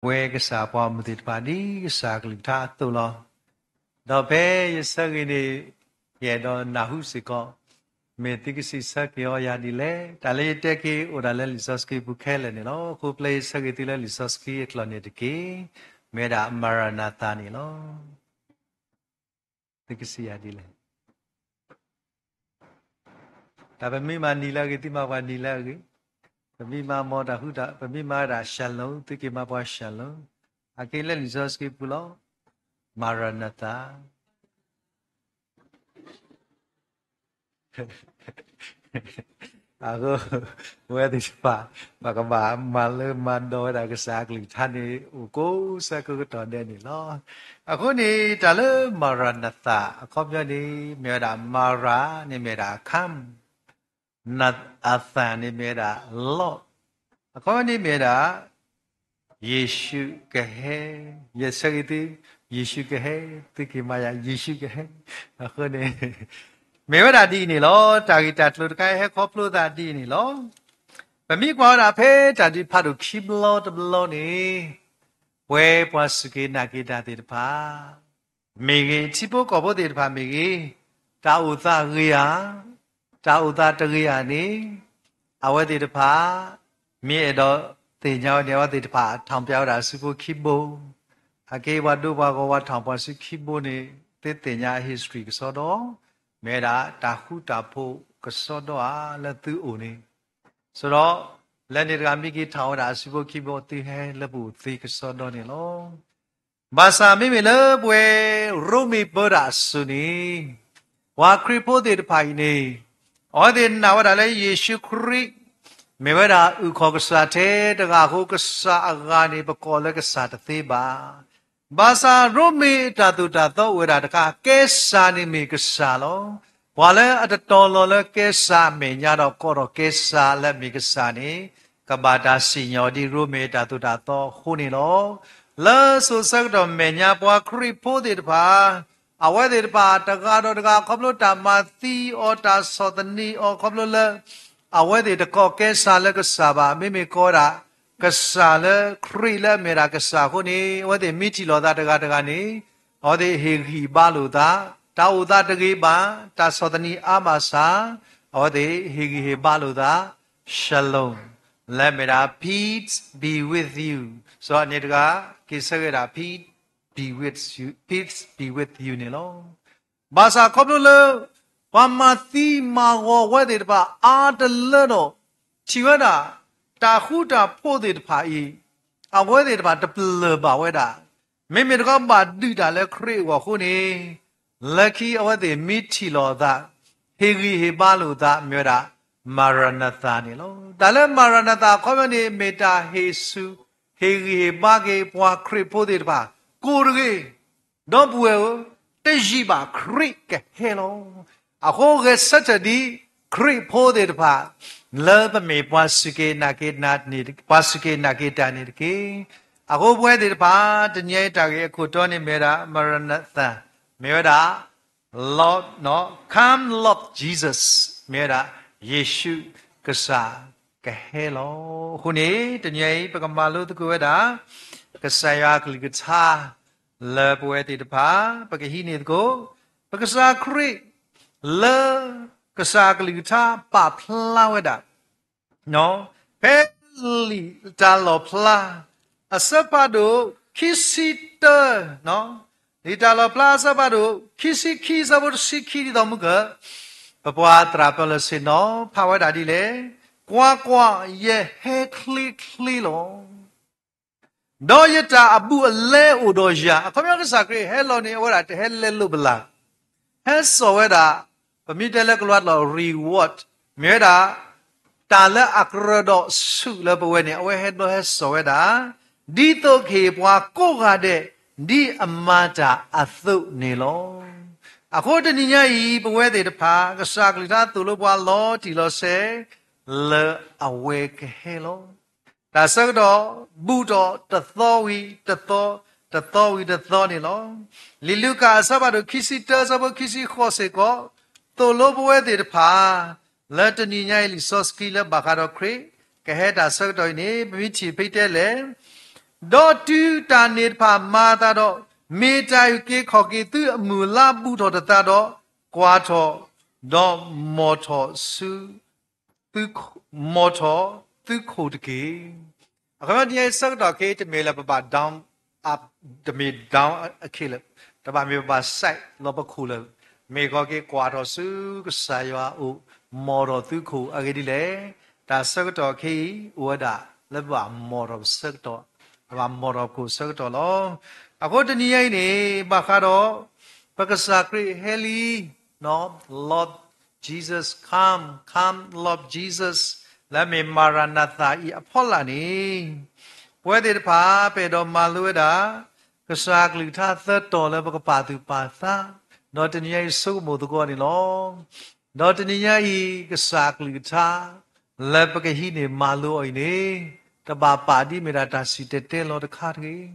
ပဝဲကစၢ်ပှၤမုၢ်သ့ၣ်တဖၣ်ဒ်ကစၢ်ကလုၢ်ကထါအသိးလီၤ. ဒီးဖဲယဆၢဂ့ၤန့ၣ် ယအဲၣ်ဒိးနၢ်ဟူစ့ၢ်ကီး, မ့ၢ်သုကစံးဆၢက့ၤအီၤယၤဒ်လဲၣ်. တၢ်လၢယတဲက့ၤအိၣ်ဒၣ်လၢလံာ်စီဆှံပူၤခဲလၢာ်န့ၣ်လီၤ. အဃိပျဲယဆၢဂ့ၤသုလၢလံာ်စီဆှံအကျိာ်န့ၣ်တက့ၢ်. မ့ၢ်ဝဲဒၣ် မၤရနၤသၤ န့ၣ်လီၤ. သုကစံးယၤဒ်လဲၣ်. တၢ်ပမ့ၢ်မၤနံၤလၢအဂ့ၤ သုမၤပှၤနံၤလၢအဂ့ၤ, ပမ့ၢ်မၤမီၤတၢ်ဃူတၢ်, ပမ့ၢ်မၤဝဲဒၣ် shalom သုက့ၤမၤပှၤ shalom. အက့လၢလံာ်စီဆှံပူၤလီၤ. မၤရနၤသၤ အဃိ ပဝဲသ့ၣ်တဖၣ် ပကဘၣ်မၤလၢမၤဒိးဝဲဒၣ်ကစၢ်အကလုၢ်ကထါန့ၣ် အိၣ်ကိးဆၢကတီၢ်ဒဲးန့ၣ်လီၤ. အဃိန့ၣ် တၢ်လၢမၤရနၤသၤ အခီပညီန့ၣ် မ့ၢ်ဝဲဒၣ် မၤရၤ န့ၣ်မ့ၢ်ဝဲဒၣ် come, နၤ, အသၤ န့ၣ်မ့ၢ်ဝဲဒၣ် Lord, အခီပညီန့ၣ်မ့ၢ်ဝဲဒၣ် ယ့ၣ်ၡူးကဟဲ, ယဆၢဂ့ၤသု, ယ့ၣ်ၡူးကဟဲ, သုက့ၤမၤယၤ ယ့ၣ်ၡူးကဟဲ. အဃိန့ၣ် မ့ၢ်ဝဲဒၣ်ဒ်အံၤန့ၣ်လီၤ. တၢ်ဂ့ၢ်တၢ်ကျိၤတခါအံၤဟဲခီဖျိသးဒ်အံၤန့ၣ်လီၤ. ပမ့ၢ်ကွၢ်ဝဲဒၣ်ဖဲတၢ်ဒုးဖးဒိၣ်ခံဘျီတဘျီန့ၣ် ပဝဲပှၤစူၢ်က့ၤနာ်က့ၤတၢ်သ့ၣ်တဖၣ် မ့ၢ်ဂ့ၤ, ထံဖိကီၢ်ဖိသ့ၣ်တဖၣ်မ့ၢ်ဂ့ၤ, တၢ်အိၣ်သးဂ့ၤဧါ, တၢ်အိၣ်သးတဂ့ၤဧါန့ၣ် အဝဲသ့ၣ်တဖၣ် မ့ၢ်အဲၣ်ဒိးသ့ၣ်ညါဝဲန့ၣ် အဝဲသ့ၣ်တဖၣ် ထောင်ပြဝဲဒၣ်အစုဖိခံဘိ, အက့ပှၤဒိပှၤဂီၤ ပှၤထောင်ပြစုခံဘိန့ၣ် သုသ့ၣ်ညါအ history ကစီဒီ, မ့ၢ်ဝဲဒၣ်တၢ်ဃူတၢ်ဖိးကစီဒီဧါ လၢသုအိၣ်န့ၣ်, ဆိုတော့ လၢန့ၣ်တဂၤမ့ၢ်က့ၤ ထောင်ဝဲဒၣ်အစုဖိခံဘိ သုဟဲလၢပအိၣ်သ့ကစီဒီန့ၣ်လီၤ. ဘၣ်ဆၣ်မ့မ့ၢ်လၢပဝဲရိမ့ၤပၢတၢ်အစိၤန့ၣ် ပှၤခရံာ်ဖိသ့ၣ်တဖၣ်အံၤန့ၣ် အဝဲသ့ၣ်နာ်ဝဲဒၣ်လၢယ့ၣ်ၡူးခရံာ် မ့ၢ်ဝဲဒၣ်အုၣ်ခီၣ်ကစၢ်ထဲတဂၤအဃိ ကစၢ်အဂၤန့ၣ် ပကိးလၢကစၢ်တသ့ဘၣ်. ဘၣ်ဆၣ်ရိမ့ၤအတၢ်သိၣ်တၢ်သီအိၣ်ဝဲဒၣ်တခါ, ကဲစၢ်န့ၣ်မ့ၢ်ကစၢ်လီၤ. ပှၤလၢအတတီၤလီၤလၢကဲစၢ်အမဲာ်ညါဒီး ကိးထီၣ်ကဲစၢ်လၢအမ့ၢ်ကစၢ်န့ၣ် ကဘၣ်တၢ်စံၣ်ညီၣ်ဒ်ရိမ့ၤအတၢ်သိၣ်တၢ်သီအဃိန့ၣ်လီၤ. လၢစိၤဆၢကတီၢ်မဲာ်ညါ ပှၤခရံာ်ဖိသ့ၣ်တဖၣ် အဝဲသ့ၣ်တဖၣ်တဂၤဒီးတဂၤ ခီဖျိတၢ်မၤသံအီၤ တၢ်ဆီၣ်သနံးအီၤ ခီဖျိလၢ အဝဲသ့ၣ်တကိးကဲစၢ်လၢကစၢ်ဘၣ်, မ့မ့ၢ်ကိးဝဲဒၣ် ကစၢ်လၢခရံာ်လၢအမ့ၢ်ဒၣ်ကစၢ်အဃိန့ၣ် အဝဲသ့ၣ်မ့ၢ်ထံၣ်လိာ်သးတဂၤတဂၤန့ၣ် အဝဲသ့ၣ်ဟ့ၣ်ဂံၢ်ဟ့ၣ်ဘါလိာ်သး, တၢ်အိၣ်သးတဂ့ၤဘၣ်, တၢ်ဆီၣ်သနံးအါမးစၢ်, အဝဲသ့ၣ်ဟ့ၣ်ဂံၢ်ဟ့ၣ်ဘါလိာ်သး, shalom လၢအမ့ၢ်ဒၣ် peace be with you, စီၤန့ၣ်တဂၤ က့ၤဆၢဂ့ၤဒၣ် peace be with you, peace be with you န့ၣ်လီၤ. ဘၣ်ဆၣ်ခီဖျိလၢ ပှၤမၤသံမၤဂီၤဝဲသ့ၣ်တဖၣ်အါတလၢဒီး ထံၣ်ဝဲဒၣ် တၢ်ဃူတၢ်ဖိးသ့ၣ်တဖၣ်အံၤ အဝဲသ့ၣ်တဖၣ်တပလၢၢ်ဘၣ်ဝဲဒၣ်, မ့မ့ၢ်တခီဘၣ်ဒုးတၢ်လၢခရံာ်အဂီၢ်အဃိန့ၣ်, လၢခံအဝဲသ့ၣ်မ့ၢ်ထံၣ်လိာ်အသး, ဟ့ၣ်ဂံၢ်ဟ့ၣ်ဘါလိာ်အသး မ့ၢ်ဝဲဒၣ် မၤရနၤသၤ န့ၣ်လီၤ. တၢ်လၢမၤရနၤသၤအခီပညီန့ၣ် မ့ၢ်တၢ်ဟ့ၣ်ဆူၣ် ဟ့ၣ်ဂံၢ်ဟ့ၣ်ဘါက့ၤပှၤခရံာ်ဖိသ့ၣ်တဖၣ် ကိးတဂ့ၤ ဒီပုၢ်ဝဲၢ်ဧၢ, တယံာ်ဘၣ်ခရံာ်ကဟဲလီၤ. အဃိဂဲၤဆၢထၢၣ်ဒ်ခရံာ်ဖိသ့ၣ်တဖၣ် လၢပမ့ၢ်ပှၤစူၢ်က့ၤနာ်က့ၤတၢ်န့ၣ်တက့ၢ်. အဃိပဝဲသ့ၣ်တဖၣ် တနံၤအံၤတၢ်ဂ့ၢ်အခိၣ်တီန့ၣ်မ့ၢ်ဝဲဒၣ် မၤရနၤသၤ မ့ၢ်ဝဲဒၣ် Lord, Come Lord Jesus မ့ၢ်ဝဲဒၣ် ယ့ၣ်ၡူးကစၢ်ကဟဲလီၤ. အဃိန့ၣ် တနံၤအံၤ ပကမၤလိသကိးဝဲဒၣ် ကစၢ်ယွၤအကလုၢ်ကထါ လၢပဝဲသ့ၣ်တဖၣ် ပကဟံးန့ၢ်သကိး ပကစၢ်ခရံာ် လၢကစၢ်အကလုၢ်ကထါပာ်ဖျါဝဲဒၣ် ဖဲလံာ်တၢ်လီၣ်ဖျါ အဆၢဖးဒိၣ်ခံဆံတၢ, လံာ်တၢ်လီၣ်ဖျါအဆၢဖးဒိၣ်ခံဆံခံ အဆၢဖိတဆံခံ ဒ်သိးမုၢ်ကၢၢ် ပပှၤသရၣ်ပၢၢ်လၢဆ့ၣ်နီၤ ဖးဝဲဒၣ်ဒ်လဲၣ်, ကွၢ်ကွၢ်, ယဟဲချ့ချ့လီၤ. ဒီးယတၢ်အဘူးအလဲအိၣ်ဒီးယၤ, အခီပညီကစၢ်ခရံာ်ဟဲလီၤန့ၣ် အဝဲဒၣ်တဟဲလဲလိာ်ပလၢ်, ဟဲစိာ်ဝဲဒၣ် ပမ့ၢ်တဲလၢကလံးကျိာ် reward မ့ၢ်ဝဲဒၣ် တၢ်လၢအကြၢးဒီးဆူၣ်လၢပဝဲန့ၣ် အဝဲဟဲဘျီဟဲစိာ်ဝဲဒၣ် ဒ်သိးကဟ့ၣ်ပှၤကိးဂၤဒဲး ဒ်အမၤတၢ်အသိးန့ၣ်လီၤ. အဃိတနံၤညါအံၤ ပဝဲသ့ၣ်တဖၣ် ကစၢ်ကလုၢ်ကထါသိၣ်လိပှၤလီၤတံၢ်လီၤဆဲး လၢအဝဲကဟဲလီၤ. တၢ်ဆၢကတီၢ် ဘူးထီၣ်တသီဝံၤတသီ, တသီဝံၤတသီန့ၣ်လီၤ. လံာ်လူၤကၣ်အဆၢဖးဒိၣ်ခံဆံတၢ အဆၢဖိခံဆံဃိးစ့ၢ်ကီး သိၣ်လိပဝဲသ့ၣ်တဖၣ် လၢတနံၤညါအံၤ လံာ်စီဆှံလၢဘၣ်ဃးဒီးခရံာ် ကဟဲတၢ်ဆၢကတီၢ်အံၤန့ၣ် ပမ့ၢ်ထံၣ်ဖဲတဲလဲၣ် ဒီးတုၤတၢ်န့ၣ်တဖၣ်မၤအသးဒီး, မ့ၢ်တၢ်အုၣ်က့ၤခီၣ်က့ၤသုအမုၢ်အလါဘူးထီၣ်တသးဒီး, ကွၢ်ထီၣ်, ဒီးမီၢ်ထီၣ်ဆူ သု, မီၢ်ထီၣ်သုခိၣ်တက့ၢ်. အခီပညီတနံၤအံၤဆၢကတီၢ်ခဲအံၤ တမ့ၢ်လၢပဘၣ် down, တမ့ၢ် down အခံလၢာ်, တဘၣ်မ့ၢ်ပဘၣ် side လီၤပခိၣ်လၢာ်, မ့ၢ်ခီက့ၤကွၢ်ထီၣ်ဆူကစၢ်ယွၤအအိၣ်, မီၢ်ထီၣ်သုခိၣ်အဂ့ၢ်ဒ်လဲၣ်. တၢ်ဆၢကတီၢ်ခဲအံၤ အိၣ်ဝဲဒၣ်လၢပဘၣ်မီၢ်ထီၣ်ပဆၢကတီၢ်, ပဘၣ်မီၢ်ထီၣ်ပခိၣ်ဆၢကတီၢ်လီၤ. အဃိတနံၤအံၤန့ၣ် ဘၣ်ဃးဒီး ပကစၢ်ခရံာ်ဟဲလံ Lord Jesus come, come Lord Jesus လၢမ့ၢ်မၤရနၤသၤအံၤအဖီလာ်န့ၣ်, ပဝဲသ့ၣ်တဖၣ် ပအဲၣ်ဒိးမၤလိဝဲဒၣ် ကစၢ်အကလုၢ်ကထါသၢတီၤလၢပကပာ်သူၣ်ပာ်သး, ဒီးတနံၤညါအံၤဆိကမိၣ်သကိးန့ၣ်လီၤ. ဒီးတနံၤညါအံၤ ကစၢ်အကလုၢ်ကထါ လၢပကဟံးန့ၢ်မၤလိအီၤအံၤန့ၣ်, တဘၣ်ပာ်ဒ်မ့ၢ်ဒၣ်တၢ်စံၣ်တဲၤတဲလီၤတခါတဂ့ၤ.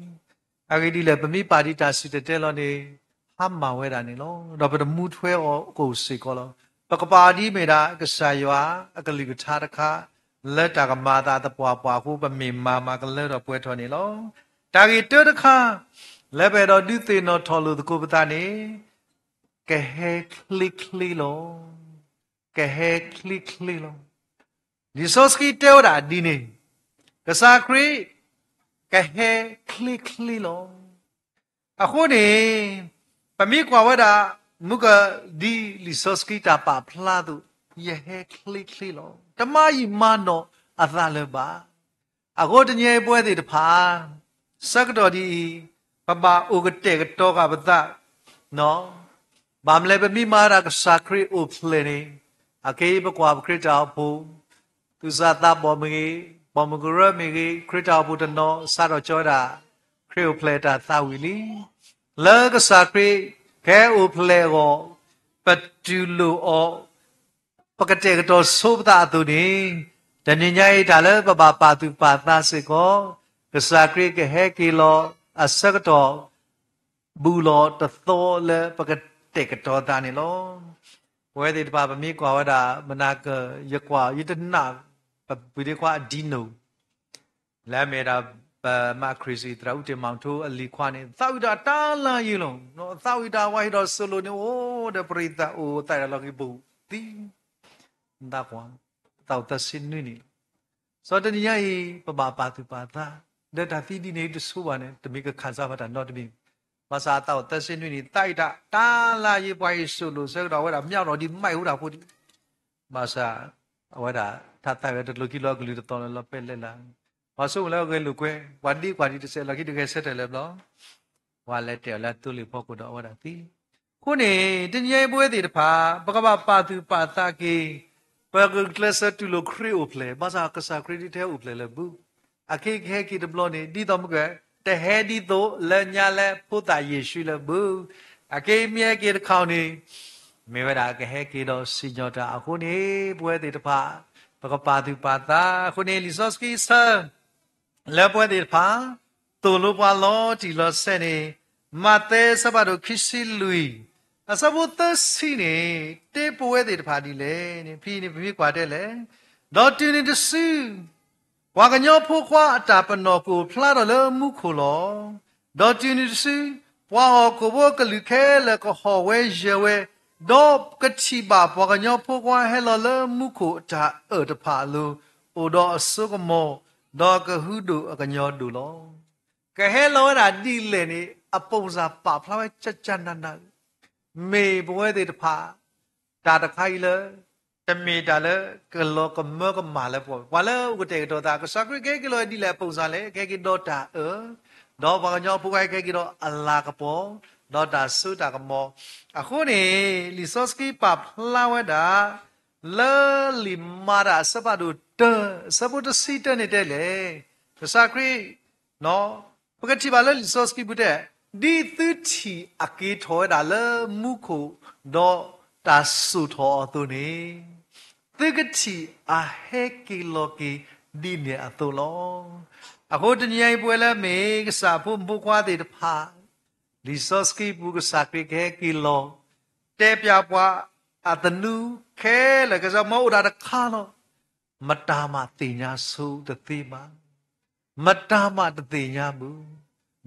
အဂ့ၢ်ဒ်လဲၣ်, ပမ့ၢ်ပာ်ဒ်တၢ်စံၣ်တဲၤတဲလီၤန့ၣ် ဟါမၢ်ဝဲဒၣ်န့ၣ်လီၤ. ဒီးပတမူထွဲအီၤကိၣ်စ့ၢ်ကီးလီၤ. ပကပာ်ဒ်မ့ၢ်ဒၣ် ကစၢ်ယွၤအကလုၢ်ကထါတခါ, လၢတၢ်ကမၤအသးသပှၢ်ပှၢ်အဃိ ပမ့ၢ်မၤမၤကလၢထီၣ်ပှဲၤထီၣ်န့ၣ်လီၤ. တၢ်ဂ့ၢ်တၢတခါ လၢပအဲၣ်ဒိးဒုးသ့ၣ်နီၣ်ထီၣ်လိာ်သကိးပသးန့ၣ်, ကဟဲချ့ချ့လီၤ. ကဟဲချ့ချ့လီၤ. လံာ်စီဆှံတဲဝဲဒၣ်ဒ်န့ၣ်, ကစၢ်ခရံာ် ကဟဲချ့ချ့လီၤ. အဃိန့ၣ် ပမ့ၢ်ကွၢ်ဝဲဒၣ် မုၢ်ကဒ်လံာ်စီဆှံတၢ်ပာ်ဖျါအသိး, ယဟဲချ့ချ့လီၤ. တမၤယံာ်မၤနီၢ်အသးလၢၤဘၣ်. အဃိတနံၤအံၤပဝဲသ့ၣ်တဖၣ် ဆၢကတီၢ်ဒ်အံၤ, ပဘၣ်အိၣ်ကတဲာ်ကတီၤဃာ်ပသး, ဘၣ်မနုၤလဲၣ် ပမ့ၢ်မၤဒၣ်ကစၢ်ခရံာ်အိၣ်ဖျဲၣ်န့ၣ်, အခဲအံၤပကွၢ်ပခရံာ်တၢ်အိၣ်ဖှိၣ်, သူၣ်စၢ်သးဘီၣ်မ့ၢ်ဂ့ၤ, ပိာ်မုၣ်ကရၢမ့ၢ်ဂ့ၤ, ခရံာ်တၢ်အိၣ်ဖှိၣ်တနီၤ စးထီၣ်ကၠီဝဲဒၣ် ခရံာ်အိၣ်ဖျဲၣ်တၢ်သးဝံၣ်လံ. လၢကစၢ်ခရံာ်ကဟဲအိၣ်ဖျဲၣ်အဂီၢ်, ပတူၢ်လိာ်အီၤ ပကတဲာ်ကတီၤဆိပသးအသိးန့ၣ်, တနံၤညါအံၤတၢ်လၢပဘၣ်ပာ်သူၣ်ပာ်သးစ့ၢ်ကီး, ကစၢ်ခရံာ်ကဟဲက့ၤလီၤအဆၢကတီၢ် ဘူးလီၤတသီလၢပကတဲာ်ကတီၤသးန့ၣ်လီၤ. ပဝဲသ့ၣ်တဖၣ်ပမ့ၢ်ကွၢ်ဝဲဒၣ် မနၤကၢၢ် ယကွၢ်ယတနာ် ပပုၢ်ဒ့ခွါအဒံနိၣ် လၢအမ့ၢ်ဒၣ် ပမၤခရံာ်စံး သရၣ်အူတ့ၢ်မၤထူအလံၤခွါန့ၣ် သးဝံၣ်တၢ်တၢ်လၢယံၤလီၤ. သးဝံၣ်တၢ်ဝဲဟ့ၣ်ဒီးစိၤလိာ်န့ၣ် အိၣ်ဒီးပရံသးအိၣ်သးဒီးလီၢ်ခံပူၤသံ သးကွၢ် သးအိၣ်သၢဆံနွံနံၣ်လီၤ. စီၤတနံၤညါအံၤ ပဘၣ်ပာ်သူၣ်ပာ်သး ဒီးတၢ်သံဒ်န့ၣ်တဆိဘၣ်န့ၣ် တမ့ၢ်ကခၣ်စၢ်ဘၣ်တၢ်နီတမံၤ. ဘၣ်ဆၣ်အသးအိၣ်သၢဆံနွံနံၣ် သးအံၤတၢ်တၢ်လၢယံၤ ပှၤဟ့ၣ်စိၤလိာ်ဆၢကတီၢ် အဝဲဒၣ်မၠးဒီးဒ်မးအိၣ်ဒၣ်ဖိဒံး ဘၣ်ဆၣ် အဝဲဒၣ် ထါသးဝဲတလိၤခံလီၤ အကလုၢ်တသီၣ်လၢလီၤပဲလဲၣ်လၢ ပှၤဆိကမိၣ်လၢအဂဲၤလိာ်ကွဲ ပှၤဒ့ကွၢ်ဒံးတစဲးလီၤခံတဂဲၤဆၢထၢၣ်လၢဘျီ ပှၤလဲၤတဲာ်အီၤလၢအသိလ့ၣ်ဖီခိၣ်ဒီးအဝဲဒၣ်သံ. အဃိန့ၣ် တနံၤညါအံၤပဝဲသ့ၣ်တဖၣ် ပကဘၣ်ပာ်သူၣ်ပာ်သးက့ၤ ပဂုာ်ကျဲးစၢးတူၢ်လိာ်ခရံာ်အိၣ်ဖျဲၣ် ဘၣ်ဆၣ်ကစၢ်ခရံာ်ဒ်တဟဲအိၣ်ဖျဲၣ်လၢၤဘၣ်. အခဲအံၤကဟဲက့ၤတဘျီန့ၣ် ဒ်သိးမုၢ်က တဟဲဒ်သိးလၢညါလၢဖိသၣ်ယ့ၣ်ၡူးလၢၤဘၣ်. အခဲအံၤမ့ၢ်ဟဲက့ၤတခါန့ၣ် မ့ၢ်ဝဲဒၣ်ကဟဲက့ၤဒီးစံၣ်ညီၣ်တၢ်အဃိန့ၣ် ပဝဲသ့ၣ်တဖၣ် ပကပာ်သူၣ်ပာ်သးအဃိန့ၣ် လံာ်စီဆှံဆၢ လၢပဝဲသ့ၣ်တဖၣ် သိၣ်လိပှၤလီၤတံၢ်လီၤဆဲးန့ၣ် မးသဲအဆၢဖးဒိၣ်ခံဆံလွံၢ် အဆၢဖိသၢဆံန့ၣ် တဲပဝဲသ့ၣ်တဖၣ်ဒ်လဲၣ်န့ၣ် ဖဲအံၤန့ၣ်ပမ့ၢ်ကွၢ်တဲလဲၣ်, ဒီးတုၤနုၤတစု ပှၤကညီဖိခွါအတၢ်ပနီၣ်ကအိၣ်ဖျါထီၣ်လၢမူခိၣ်လီၤ. ဒီးတုၤနုၤတစု ပှၤဟီၣ်ခိၣ်ဖိအကလုၢ်ခဲလၢာ်ကဟီၣ်ဝဲယၢၤဝဲ, ဒီးကထံၣ်ဘၣ်ပှၤကညီဖိခွါဟဲလီၤလၢမူခိၣ်အတၢ်အၢၣ်တဖၣ်အလိၤ, အိၣ်ဒီးအစိကမီၤ, ဒီးကဟုဒိၣ်အကညီဒိၣ်လီၤ. ကဟဲလီၤဝဲဒၣ်ဒ်လဲၣ်န့ၣ် အပိၢ်စၢ်ပာ်ဖျါဝဲကကနန, မ့ၢ်ပဝဲသ့ၣ်တဖၣ် တၢ်တခါအံၤလၢ တမ့ၢ်တၢ်လၢကလီၤကမၢကမၣ်လၢပဂီၢ်, ပှၤလၢအအိၣ်ကတဲာ်ကတီၤသး ကစၢ်ခရံာ်ကဟဲက့ၤလီၤဒ်လဲၣ်အပိၢ်စၢ်လဲၣ်, ကဟဲက့ၤဒီးတၢ်အၢ, ဒီးပှၤကညီဖိခွါကဟဲက့ၤဒီးအလၤကပီၤ, ဒီးတၢ်စိတၢ်ကမီၤ, အဃိန့ၣ် လံာ်စီဆှံပာ်ဖျါဝဲဒၣ် လၢလံာ်မၤတၢ်အဆၢဖးဒိၣ်တၢ အဆၢဖိတဆံတၢန့ၣ်တဲလဲၣ်, ကစၢ်ခရံာ် ပကထံၣ်ဘၣ်လၢလံာ်စီဆှံပူၤတဲ, ဒ်သုထံၣ်အက့ၤထီၣ်ဝဲဒၣ်လၢမူခိၣ် ဒီးတၢ်စိာ်ထီၣ်အီၤအသိးန့ၣ်, သုကထံၣ်အဟဲက့ၤလီၤက့ၤဒ်န့ၣ်အသိးလီၤ. အဃိတနံၤအံၤပဝဲလၢမ့ၢ်ကစၢ်အဖိမုၣ်ဖိခွါသ့ၣ်တဖၣ်, လံာ်စီဆှံပူၤကစၢ်ခရံာ်ကဟဲက့ၤလီၤ, တဲပျးပှၤအသနူခဲလၢာ် ကစၢ်မၢအိၣ်ဒၣ်တခါလီၤ. မတၤမၤသ့ၣ်ညါဆိတသ့ဘၣ်. မတၤမးတသ့ၣ်ညါဘူး,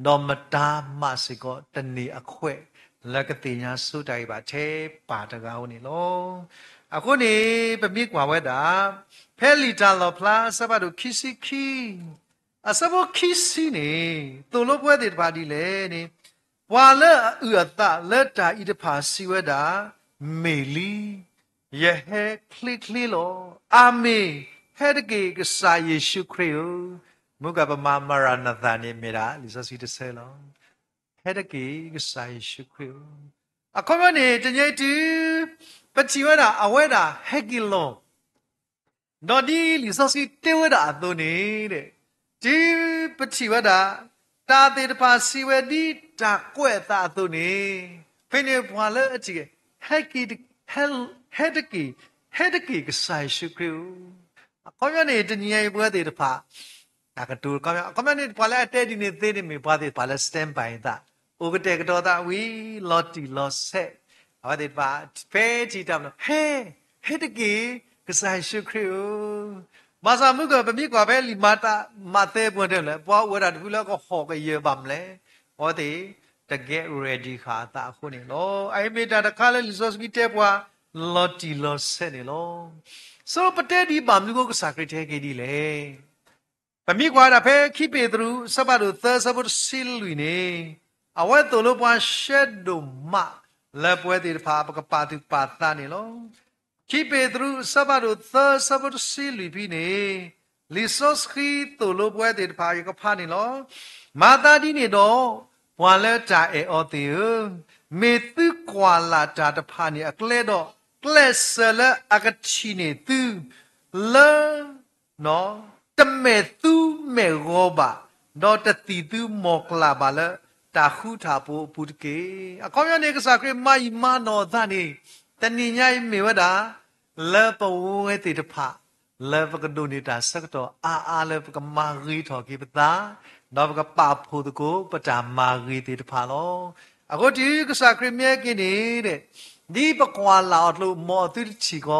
ဒီးမတၤမးစ့ၢ်ကီးတန့ၢ်အခွဲးလၢကသ့ၣ်ညါဆိတၢ်ဂ့ၢ်ဘၣ်ထဲပၢ်တဂၤဧိၤန့ၣ်လီၤ. အဃိန့ၣ် ပမ့ၢ်ကွၢ်ဝဲဒၣ် ဖဲလံာ်တၢ်လီၣ်ဖျါအဆၢဖးဒိၣ်ခံဆံခံ အဆၢဖိခံဆံန့ၣ် သိၣ်လိပဝဲသ့ၣ်တဖၣ်ဒ်လဲၣ်န့ၣ်, ပှၤလၢအအုၣ်အသးလၢတၢ်အံၤတဖၣ်စံးဝဲဒၣ်, မ့ၢ်လံ, ယဟဲချ့ချ့လီၤ. အၤမ့ၣ်, ဟဲတက့ၢ် ကစၢ်ယ့ၣ်ၡူးခရံာ်ဧၢ. မုၢ်ကပမၤမရၤနသၣ်န့ၣ် မ့ၢ်ဒၣ်လံာ်စီဆှံတဆၢလီၤ. ဟဲတက့ၢ် ကစၢ်ယ့ၣ်ၡူးခရံာ်ဧၢ. အခီပညီန့ၣ် တနံၤအံၤတုၤ ပထံၣ်ဝဲဒၣ်အဝဲဒၣ်ဟဲက့ၤလီၤ ဒီးဒ်လံာ်စီဆှံတဲဝဲဒၣ်အသိးန့ၣ်, တုၤပထံၣ်ဝဲဒၣ် တၢ်သ့ၣ်တဖၣ်စံးဝဲဒ်တၢ်ကွဲးအသးအသိးန့ၣ်, ဖဲန့ၣ်ပှၤလၢအထံၣ်က့ၤ ဟဲတက့ၢ်, ဟဲတက့ၢ် ကစၢ်ယ့ၣ်ၡူးခရံာ်ဧၢ. အခီပညီန့ၣ် တနံၤအံၤပဝဲသ့ၣ်တဖၣ် တၢ်ကတိၤအခီပညီ, အခီပညီန့ၣ် ပှၤလၢအတဲဒ်န့ၣ်သ့န့ၣ်မ့ၢ်ပှၤသ့ၣ်တဖၣ်လၢ standby အသး, အိၣ်ကတဲာ်ကတီၤသးဝံၤ လီၤတံၢ်လီၤဆဲး, အဝဲသ့ၣ်တဖၣ် ဖဲထံၣ်တၢ်မနုၤ ဟဲ, ဟဲတက့ၢ် ကစၢ်ယ့ၣ်ၡူးခရံာ်ဧၢ. ဘၣ်ဆၣ်မုၢ်ကပမ့ၢ်ကွၢ်ဖဲလံာ်မၤတၢ် မးသဲပူၤတဲလဲၣ် ပှၤအိၣ်ဝဲဒၣ်တဖုလၢကဟီၣ်ကယၢၤဘၣ်မလဲၣ်, အဝဲသ့ၣ်တ get ready ဃာ်အသးအဃိန့ၣ်လီၤ. အအံၤမ့ၢ်တၢ်တခါလၢလံာ်စီဆှံတဲပှၤ လီၤတံၢ်လီၤဆဲးန့ၣ်လီၤ. ဆိပတဲဒ်အံၤ ဘၣ်မနုၤအဃိကစၢ်ခရံာ်တဟဲက့ၤဒ်လဲၣ်. ပမ့ၢ်ကွၢ်ဝဲဒၣ်ဖဲခံပ့းတရူး အဆၢဖးဒိၣ်သၢ အဆၢဖိတဆံလွံၢ်န့ၣ်, အဝဲသိၣ်လိပှၤရှဲဒိၣ်မးလၢပဝဲသ့ၣ်တဖၣ် ပကပာ်သူၣ်ပာ်သးန့ၣ်လီၤ. ခံပ့းတရူး အဆၢဖးဒိၣ်သၢ အဆၢဖိတဆံလွံၢ်ဖဲန့ၣ်, လံာ်စီဆှံသိၣ်လိပဝဲသ့ၣ်တဖၣ် ယကဖးန့ၣ်လီၤ. မၤသးဒ်န့ၣ်ဒီး, ပှၤလၢတၢ်အဲၣ်အီၤသ့ၣ်ဧၢ, မ့ၢ်သုကွၢ်လၢ်တၢ်တဖၣ်န့ၣ်အကျဲဒီး, ကျဲးစၢးလၢအကထံၣ်န့ၢ်သု လၢ တမဲာ်သူမဲာ်ဂီၤဘၣ်, ဒီးတသံၣ်သူမီၢ်ကျၢ်ဘၣ်လၢတၢ်ဃူတၢ်ဖိးအပူၤတက့ၢ်. အခီပညီန့ၣ် ကစၢ်ခရံာ်မၤအံၤမၤနီၢ်အသးန့ၣ်, တနံၤညါအံၤမ့ၢ်ဝဲဒၣ် လၢပဝဲသ့ၣ်တဖၣ် လၢပကဒိးန့ၢ်တၢ်ဆၢကတီၢ်အါအါလၢပကမၤဂ့ၤထီၣ်က့ၤပသး, ဒီးပကပာ်ဖှိၣ်သကိးပတၢ်မၤဂ့ၤသ့ၣ်တဖၣ်လီၤ. အဃိတုၤကစၢ်ခရံာ်မ့ၢ်ဟဲက့ၤန့ၣ်, ဒ်ပကွၢ်လၢ်အီၤအသိး မ်အသုတထံၣ်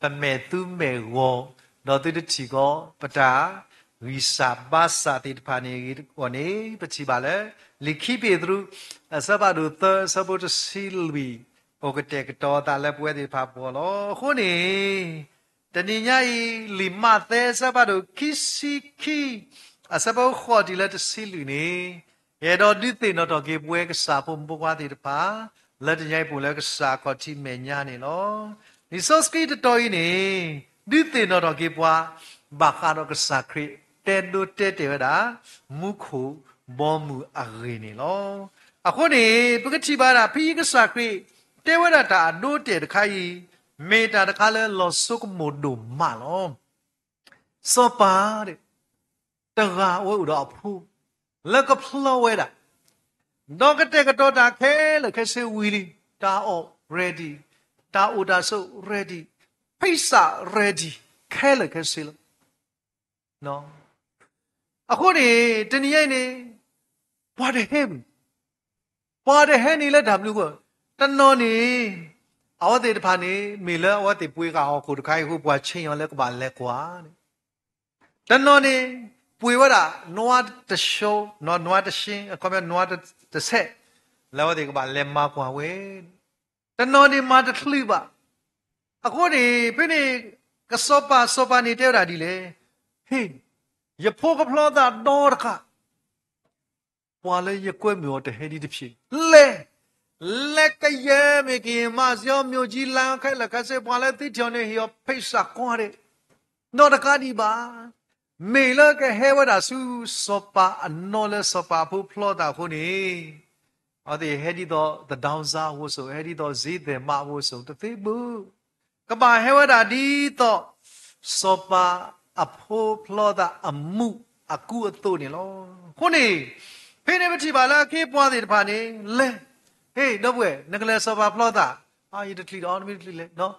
ကီး ပမဲာ်သူမဲာ်ဂီၤ, ဒီးသုတထံၣ်ကီး ပတၢ်ဂံၢ်စၢ်ဘါစၢ်သ့ၣ်တဖၣ်န့ၣ်အဂ့ၢ်အဂီၢ်န့ၣ် ပထံၣ်ဘၣ်လၢ လံာ်ခံပ့းတရူး အဆၢဖးဒိၣ်သၢ အဆၢဖိတဆံလွံၢ် အိၣ်ကတဲာ်ကတီၤအသးလၢပဝဲသ့ၣ်တဖၣ်အဂီၢ်လီၤ. အဃိန့ၣ် တနံၤညါအံၤ လံာ်မးသဲ အဆၢဖးဒိၣ်ခံဆံခံ အဆၢဖိဃိးတုၤလၢတဆံလွံၢ်န့ၣ်, ယအဲၣ်ဒိးဒုးသ့ၣ်နီၣ်ထီၣ်က့ၤပဝဲကစၢ်ဖိမုၣ်ဖိခွါသ့ၣ်တဖၣ် လၢတနံၤအံၤပအိၣ်လၢကစၢ်ခီၣ်ထံးမဲာ်ညါန့ၣ်လီၤ. လံာ်စီဆှံတတီၤအံၤန့ၣ် ဒုးသ့ၣ်နီၣ်ထီၣ်က့ၤပှၤ ဘၣ်ဃးဒီးကစၢ်ခရံာ် တဲဒိတဲတဲာ်ဝဲဒၣ် မူခိၣ်ဘီမုၢ်အဂ့ၢ်န့ၣ်လီၤ. အဃိန့ၣ် ပကထံၣ်ဘၣ်ဒၣ် ဖဲကစၢ်ခရံာ် တဲဝဲဒၣ်တၢ်အဒိအတဲာ်တခါအံၤ မ့ၢ်တၢ်တခါလၢလီၤဆိကမိၣ်ဒိၣ်မးလီၤ. စီၤပၤ တဂၤအဝဲအိၣ်ဒီးအဖိ လၢကဖျီဝဲဒၣ်, ဒီးကတဲာ်ကတီၤတၢ်ခဲလၢာ်ခဲဆ့ဝံၤလံ, တၢ်အီၣ် ready, တၢ်အိၣ်တၢ်ဆိး ready, ဖံစး ready ခဲလၢာ်ခဲဆ့လီၤ. အဃိန့ၣ် တနံၤညါအံၤန့ၣ် ပှၤတဟဲဘူး, ပှၤတဟဲန့ၣ်လၢတၢ်ဘျုးအဃိ, တနီၤန့ၣ် အဝဲသ့ၣ်တဖၣ်န့ၣ် မ့ၢ်လၢအဝဲသ့ၣ်ပှ့ၤဃာ်ဟီၣ်ခိၣ်တခါအံၤအဃိ ပှၤဆ့ၣ်နီၤလၢကဘၣ်လဲၤကွၢ်န့ၣ်, တနီၤန့ၣ် ပှ့ၤဝဲဒၣ် နွားတဆှိ, နွားတဆှိ, အခီပညီ နွားတဆဲး လၢအဝဲသ့ၣ်ကဘၣ်လဲၤမၤကွၢ်ဝဲ, တနီၤန့ၣ်မၤတချုးဘၣ်. အဃိန့ၣ် ဖဲန့ၣ် ကစီၤပၤ စီၤပၤန့ၣ်တဲဝဲဒၣ်ဒ်လဲၣ်, ဟ့ၣ်, ယဖိကဖျီသးဒီတခါ ပှၤလၢယကွဲမုာ်အီၤတဟဲဒ်တဖျၢၣ်, လဲၤ, လဲၤကယဲၢ်မ့ၢ်က့ၤမၤစၢၤအီၤ မၠိၣ်ကၠံလၤခဲလၢာ်ခဲဆ့ ပှၤလၢသုထံၣ်အီၤန့ၣ် ဟ့ၣ်အီၤဖံစးကွၢ်ဒဲး, နီတခါဒံးဘၣ်. မ့ၢ်လၢကဟဲဝဲဒၣ်ဆူစီၤပၤအနီၢ်လၢစီၤပၤအဖိဖျီသးအဃိန့ၣ်, အဝဲသ့ၣ်ဟဲဒ်သိး သဒၢစါအဝိစိ ဟဲဒ်သိး စ့သဲးမးအဝိစိ တသ့ဘၣ် ကဘၣ်ဟဲဝဲဒၣ်ဒ်သိး စီၤပၤအဖိဖျီသးအမူးအကူအသိးန့ၣ်လီၤ. အဃိန့ၣ် ဖဲန့ၣ်ပထံၣ်ဘၣ်လၢအခ့အပှၤသ့ၣ်တဖၣ်န့ၣ် လဲၤ, ဟ့ၣ် ဒီပုၢ်ဝဲၢ် နကလဲၤစီၤပၤဖျီသး, အါ ယတချံးဒီး နမ့ၢ်တချံးလဲၤ,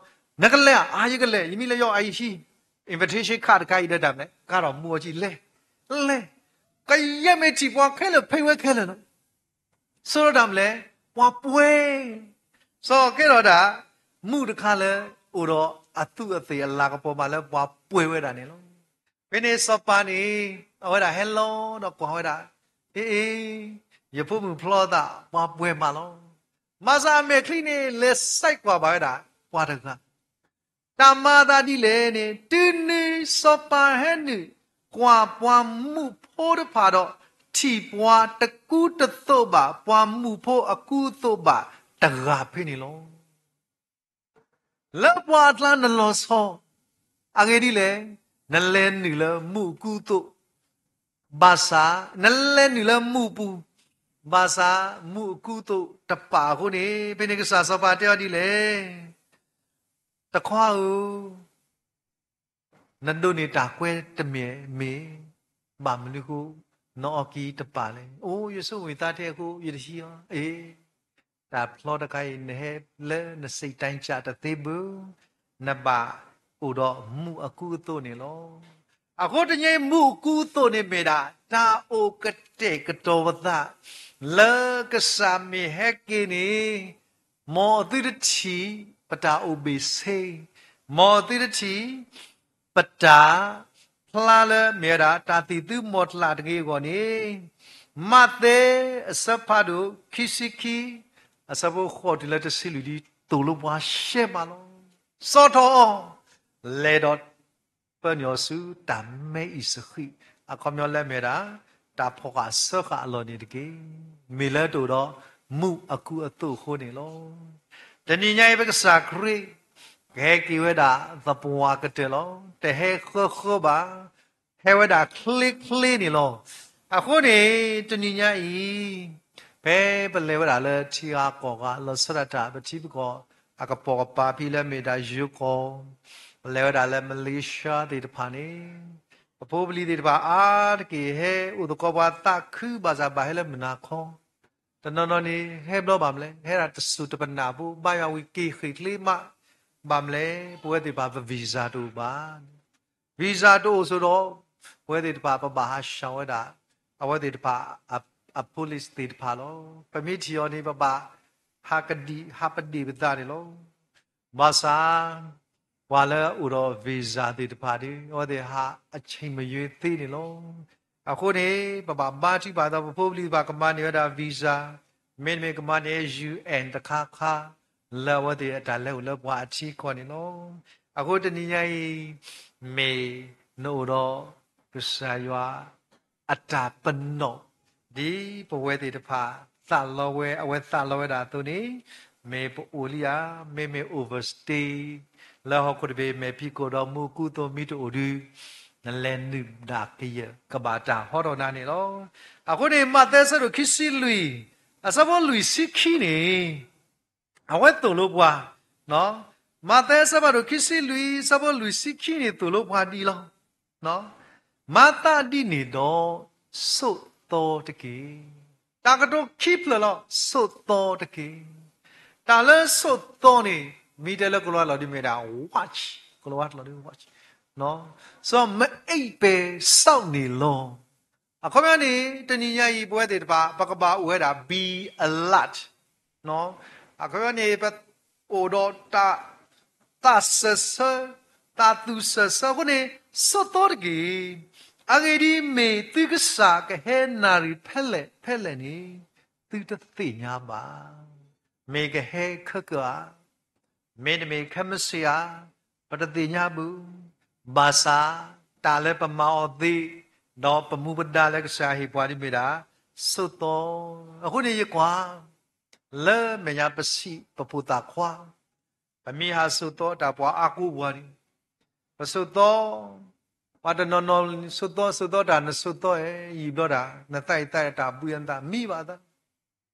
နကလဲၤဧါ, အါ ယကလဲၤ, ယမံၤလၢယီၤ အအံၤဟံး invitation card တခါအံၤဒီးတၢ်မနုၤလဲၣ်, ကါထီၣ်မူအီၤကံလဲၤ, လဲၤ, ကယဲၢ်မ့ၢ်ထံၣ်ပှၤခဲလၢာ်ဖဲဝဲခဲလၢာ်လီၤ. ဆိဒီးတၢ်မနုၤလဲၣ်, ပှၤပှဲၤ, စီၤကဲထီၣ်ဒၣ် မူးတခါလၢ အိၣ်ဒီးအသူးအသ့ၣ်အလၤကပီၤမးလၢပှၤပှဲၤဝဲဒၣ်န့ၣ်လီၤ. ဖဲန့ၣ်စီၤပၤန့ၣ် အဝဲဒၣ်ဟဲလီၤဒီးကွၢ်ဝဲဒၣ်, အ့အ့, ယဖိမုၣ်ဖျီသး ပှၤပှဲၤမးလီၤ. ဘၣ်ဆၣ်အမဲာ်ချံန့ၣ် လဲၤစဲးကွၢ်ဘၣ်ဝဲဒၣ် ပှၤတဂၤ တၢ်မၤအသးဒ်လဲၣ်န့ၣ် တုၤနုၤစီၤပၤဟဲနုာ်ကွၢ်ပှၤမူးဖိတဖၣ်ဒီး ထံၣ်ပှၤတကူတသိးဘၣ် ပှၤမူးဖိအကူအသိးဘၣ်တဂၤဖဲန့ၣ်လီၤ. လၢပှၤအကျါနလီၤဆီ, အဂ့ၢ်ဒ်လဲၣ်, နလဲၤနုာ်လၢမူးအကူအသိး, ဘၣ်ဆၣ်, နလဲၤနုာ်လၢမူးပူၤ, ဘၣ်ဆၣ်မူးအကူအသိးတပာ်အဃိန့ၣ် ဖဲန့ၣ်ကစၢ်စီၤပၤတဲအီၤဒ်လဲၣ်, တခွါဧၢ, နဒိးန့ၢ်တၢ်ကွဲတမံၤမ့ၢ်, ဘၣ်မနုၤအဃိ နအီၣ်က့ၤတပာ်လဲၣ်. အိ, ယဆိကမိၣ်သးထဲအဃိ ယတဟံးအီၤ. အ့, တၢ်ဖျီတခါအံၤ နဟဲလၢနစိတ်တိုင်းကျတသ့ဘၣ်, နဘၣ်အိၣ်ဒီးမူးအကူအသိးန့ၣ်လီၤ. အဃိတနံၤအံၤ မူးအကူအသိးန့ၣ်မ့ၢ်ဒၣ် တၢ်အိၣ်ကတဲာ်ကတီၤပသး လၢကစၢ်မ့ၢ်ဟဲက့ၤန့ၣ် မ်အသုတထံၣ်ပတၢ်အိၣ်ဘ့ၣ်ဆ့, မ်အသုတထံၣ်ပတၢ်ဖျါလၢမ့ၢ်ဝဲဒၣ် တၢ်သံၣ်သုမီၤကျၢ်တဂ့ၤအဂီၢ်န့ၣ်, မးသဲအဆၢဖးဒိၣ်ခံဆံခံ အဆၢဖိဃိးတုၤလၢတဆံလွံၢ်ဒ် သိၣ်လိပှၤရှဲမးလီၤ. စိာ်ထီၣ်အီၤ, လဲၤဒီး ပၢနုာ်အီၤဆူတၢ်မဲအံၤစဃံး, အခီပညီလၢမ့ၢ်ဝဲဒၣ် တၢ်ဖီၣ်ဃာ်စၢဃာ်အလီၢ်န့ၣ်တက့ၢ်. မ့ၢ်လၢတအိၣ်ဒီးမူးအကူအသိးအဃိန့ၣ်လီၤ. တနံၤညါအံၤ ပကစၢ်ခရံာ် ကဟဲက့ၤဝဲဒၣ်သပှၢ်ကတၢၢ်လီၤ. တဟဲဃၢဃၢဘၣ်, ဟဲဝဲဒၣ်ချ့ချ့န့ၣ်လီၤ. အဃိန့ၣ် တနံၤညါအံၤ ဖဲပလဲၤဝဲဒၣ်လၢထံဂၤကီၢ်ဂၤ လီၤဆီဒၣ်တၢ် ပထံပကီၢ်အကပိာ်ကပၤ ဖဲလၢမ့ၢ်ဒၣ်ယိၤကီၢ်, ပလဲၤဝဲဒၣ်လၢ Malaysia သ့ၣ်တဖၣ်န့ၣ်, ပဖိပလံၤသ့ၣ်တဖၣ်အါတက့ၢ် ဟဲအိၣ်သကိးပှၤသးခု ဘၣ်ဆၣ်ဘၣ်ဟဲလၢမုၢ်နၤခီ, တနီၤနီၤန့ၣ် ဟဲဘျီဘၣ်မလဲၣ်, ဟဲဒၣ်တစိၤတပနၢ်ဖိ ဘါယွၤဝံၤက့ၤဃ့ၢ်ချ့မး, ဘၣ်မလဲၣ်, ပဝဲသ့ၣ်တဖၣ်ပ visa တအိၣ်ဘၣ် visa တအိၣ်ဆိဒီး ပဝဲသ့ၣ်တဖၣ် ပဘၣ်ဟးဆှၢဝဲဒၣ် အဝဲသ့ၣ်တဖၣ် အ police သ့ၣ်တဖၣ်လီၤ. ပမ့ၢ်ထံၣ်အီၤန့ၣ် ပဘၣ်ဟးကဒံး ဟးပဒ့ၣ်ပသးန့ၣ်လီၤ. ဘၣ်ဆၣ် ပှၤလၢအအိၣ်ဒီး visa သ့ၣ်တဖၣ်ဒီး အဝဲသ့ၣ်ဟးအဆံးမယွ့သ့န့ၣ်လီၤ. အဃိန့ၣ် ပဘၣ်ဘါထုကဖၣ်ဒီး ပဖိပလံၤတဖၣ်ကမၤန့ၢ်ဝဲဒၣ် visa, မ့တမ့ၢ်ကမၤန့ၢ် U N တခါခါ လၢအဝဲသ့ၣ်အတၢ်လဲၤအိၣ်လၢပှၤအထံအကီၢ်န့ၣ်လီၤ. အဃိတနံၤညါအံၤ မ့ၢ်နအိၣ်ဒီးကစၢ်ယွၤအတၢ်ပနီၣ် ဒ်ပဝဲသ့ၣ်တဖၣ် သးလီဝဲ အဝဲသးလီဝဲဒၣ်အသိးန့ၣ်, မ့ၢ်ပအိၣ်လံဧါ, မ့မ့ၢ် overstay လၢဟီၣ်ခိၣ်တဘ့ၣ် မဲာ်ဖံးခိၣ်ဒီးမူးအကူအသိးမ့ၢ်တအိၣ်ဒီး, နလဲၤနုာ်ဒၣ်ကယၢၢ် ကဘၣ်တၢ်ဟီထီၣ်နၤန့ၣ်လီၤ. အဃိန့ၣ် မးသဲအဆၢဒိၣ်ခံဆံလွံၢ် အဆၢဖိလွံၢ်ဆံခံန့ၣ် အဝဲသိၣ်လိပှၤ, မးသဲအဆၢဖးဒိၣ်ခံဆံလွံၢ် အဆၢဖိလွံၢ်ဆံခံန့ၣ် သိၣ်လိပှၤဒ်အံၤလီၤ. မၤသးဒ်န့ၣ်ဒီး ဆိးသီတက့ၢ်. တၢ်ကတိၤခံဖျၢၣ်လီၤ, ဆိးသီတက့ၢ်. တၢ်လၢဆိးသီန့ၣ် မ့ၢ်တဲလၢကလံးဝါကျိာ်ဒ်မ့ၢ်ဒၣ် watch, ကလံးဝါကျိာ်ဒ် watch, စီၤမအ့ၣ်ပဲၤ စီးန့ၣ်လီၤ. အခီပညီန့ၣ် တနံၤညါအံၤ ပဝဲသ့ၣ်တဖၣ် ပကဘၣ်အိၣ်ဝဲဒၣ် be alert. အခီပညီန့ၣ် ပအိၣ်ဒီးတၢ် သးစၢၢ်ဆၢ, တၢ်သူၣ်စၢၢ်ဆၢအဃိန့ၣ် ဆိးသီတက့ၢ်. အဂ့ၢ်ဒ်အံၤ, မ့ၢ်သုကစၢ်ကဟဲနၣ်ရံၣ်ဖဲလဲၣ်ဖဲလဲၣ်န့ၣ် သုတသ့ၣ်ညါဘၣ်. မ့ၢ်ကဟဲခဲကၢၣ်ဧါ, မ့တမ့ၢ်ခဲမုၢ်ဆ့ၣ်ဧါ, ပတသ့ၣ်ညါဘၣ်. ဘၣ်ဆၣ် တၢ်လၢပမၤအီၤသ့ ဒီးပမူပဒါလၢကစၢ်ဟ့ၣ်ပှၤဒ်မ့ၢ်ဒၣ် ဆိးသီ. အဃိန့ၣ်ယကွၢ် လၢမဲာ်ညါပစံးပဖိသၣ်ခွါ, ပမ့ၢ်ဟးဆိးသီတၢ်ပှၤအါကိးပှၤန့ၣ်, ပဆိးသီ, ပှၤတနီၤနီၤဆိးသီဆိးသီတၢ် နဆိးသီယံာ်ဘျီတၢ် နသးအံၤသးတၢ်ဘှံးအသး မံဘၣ်အသး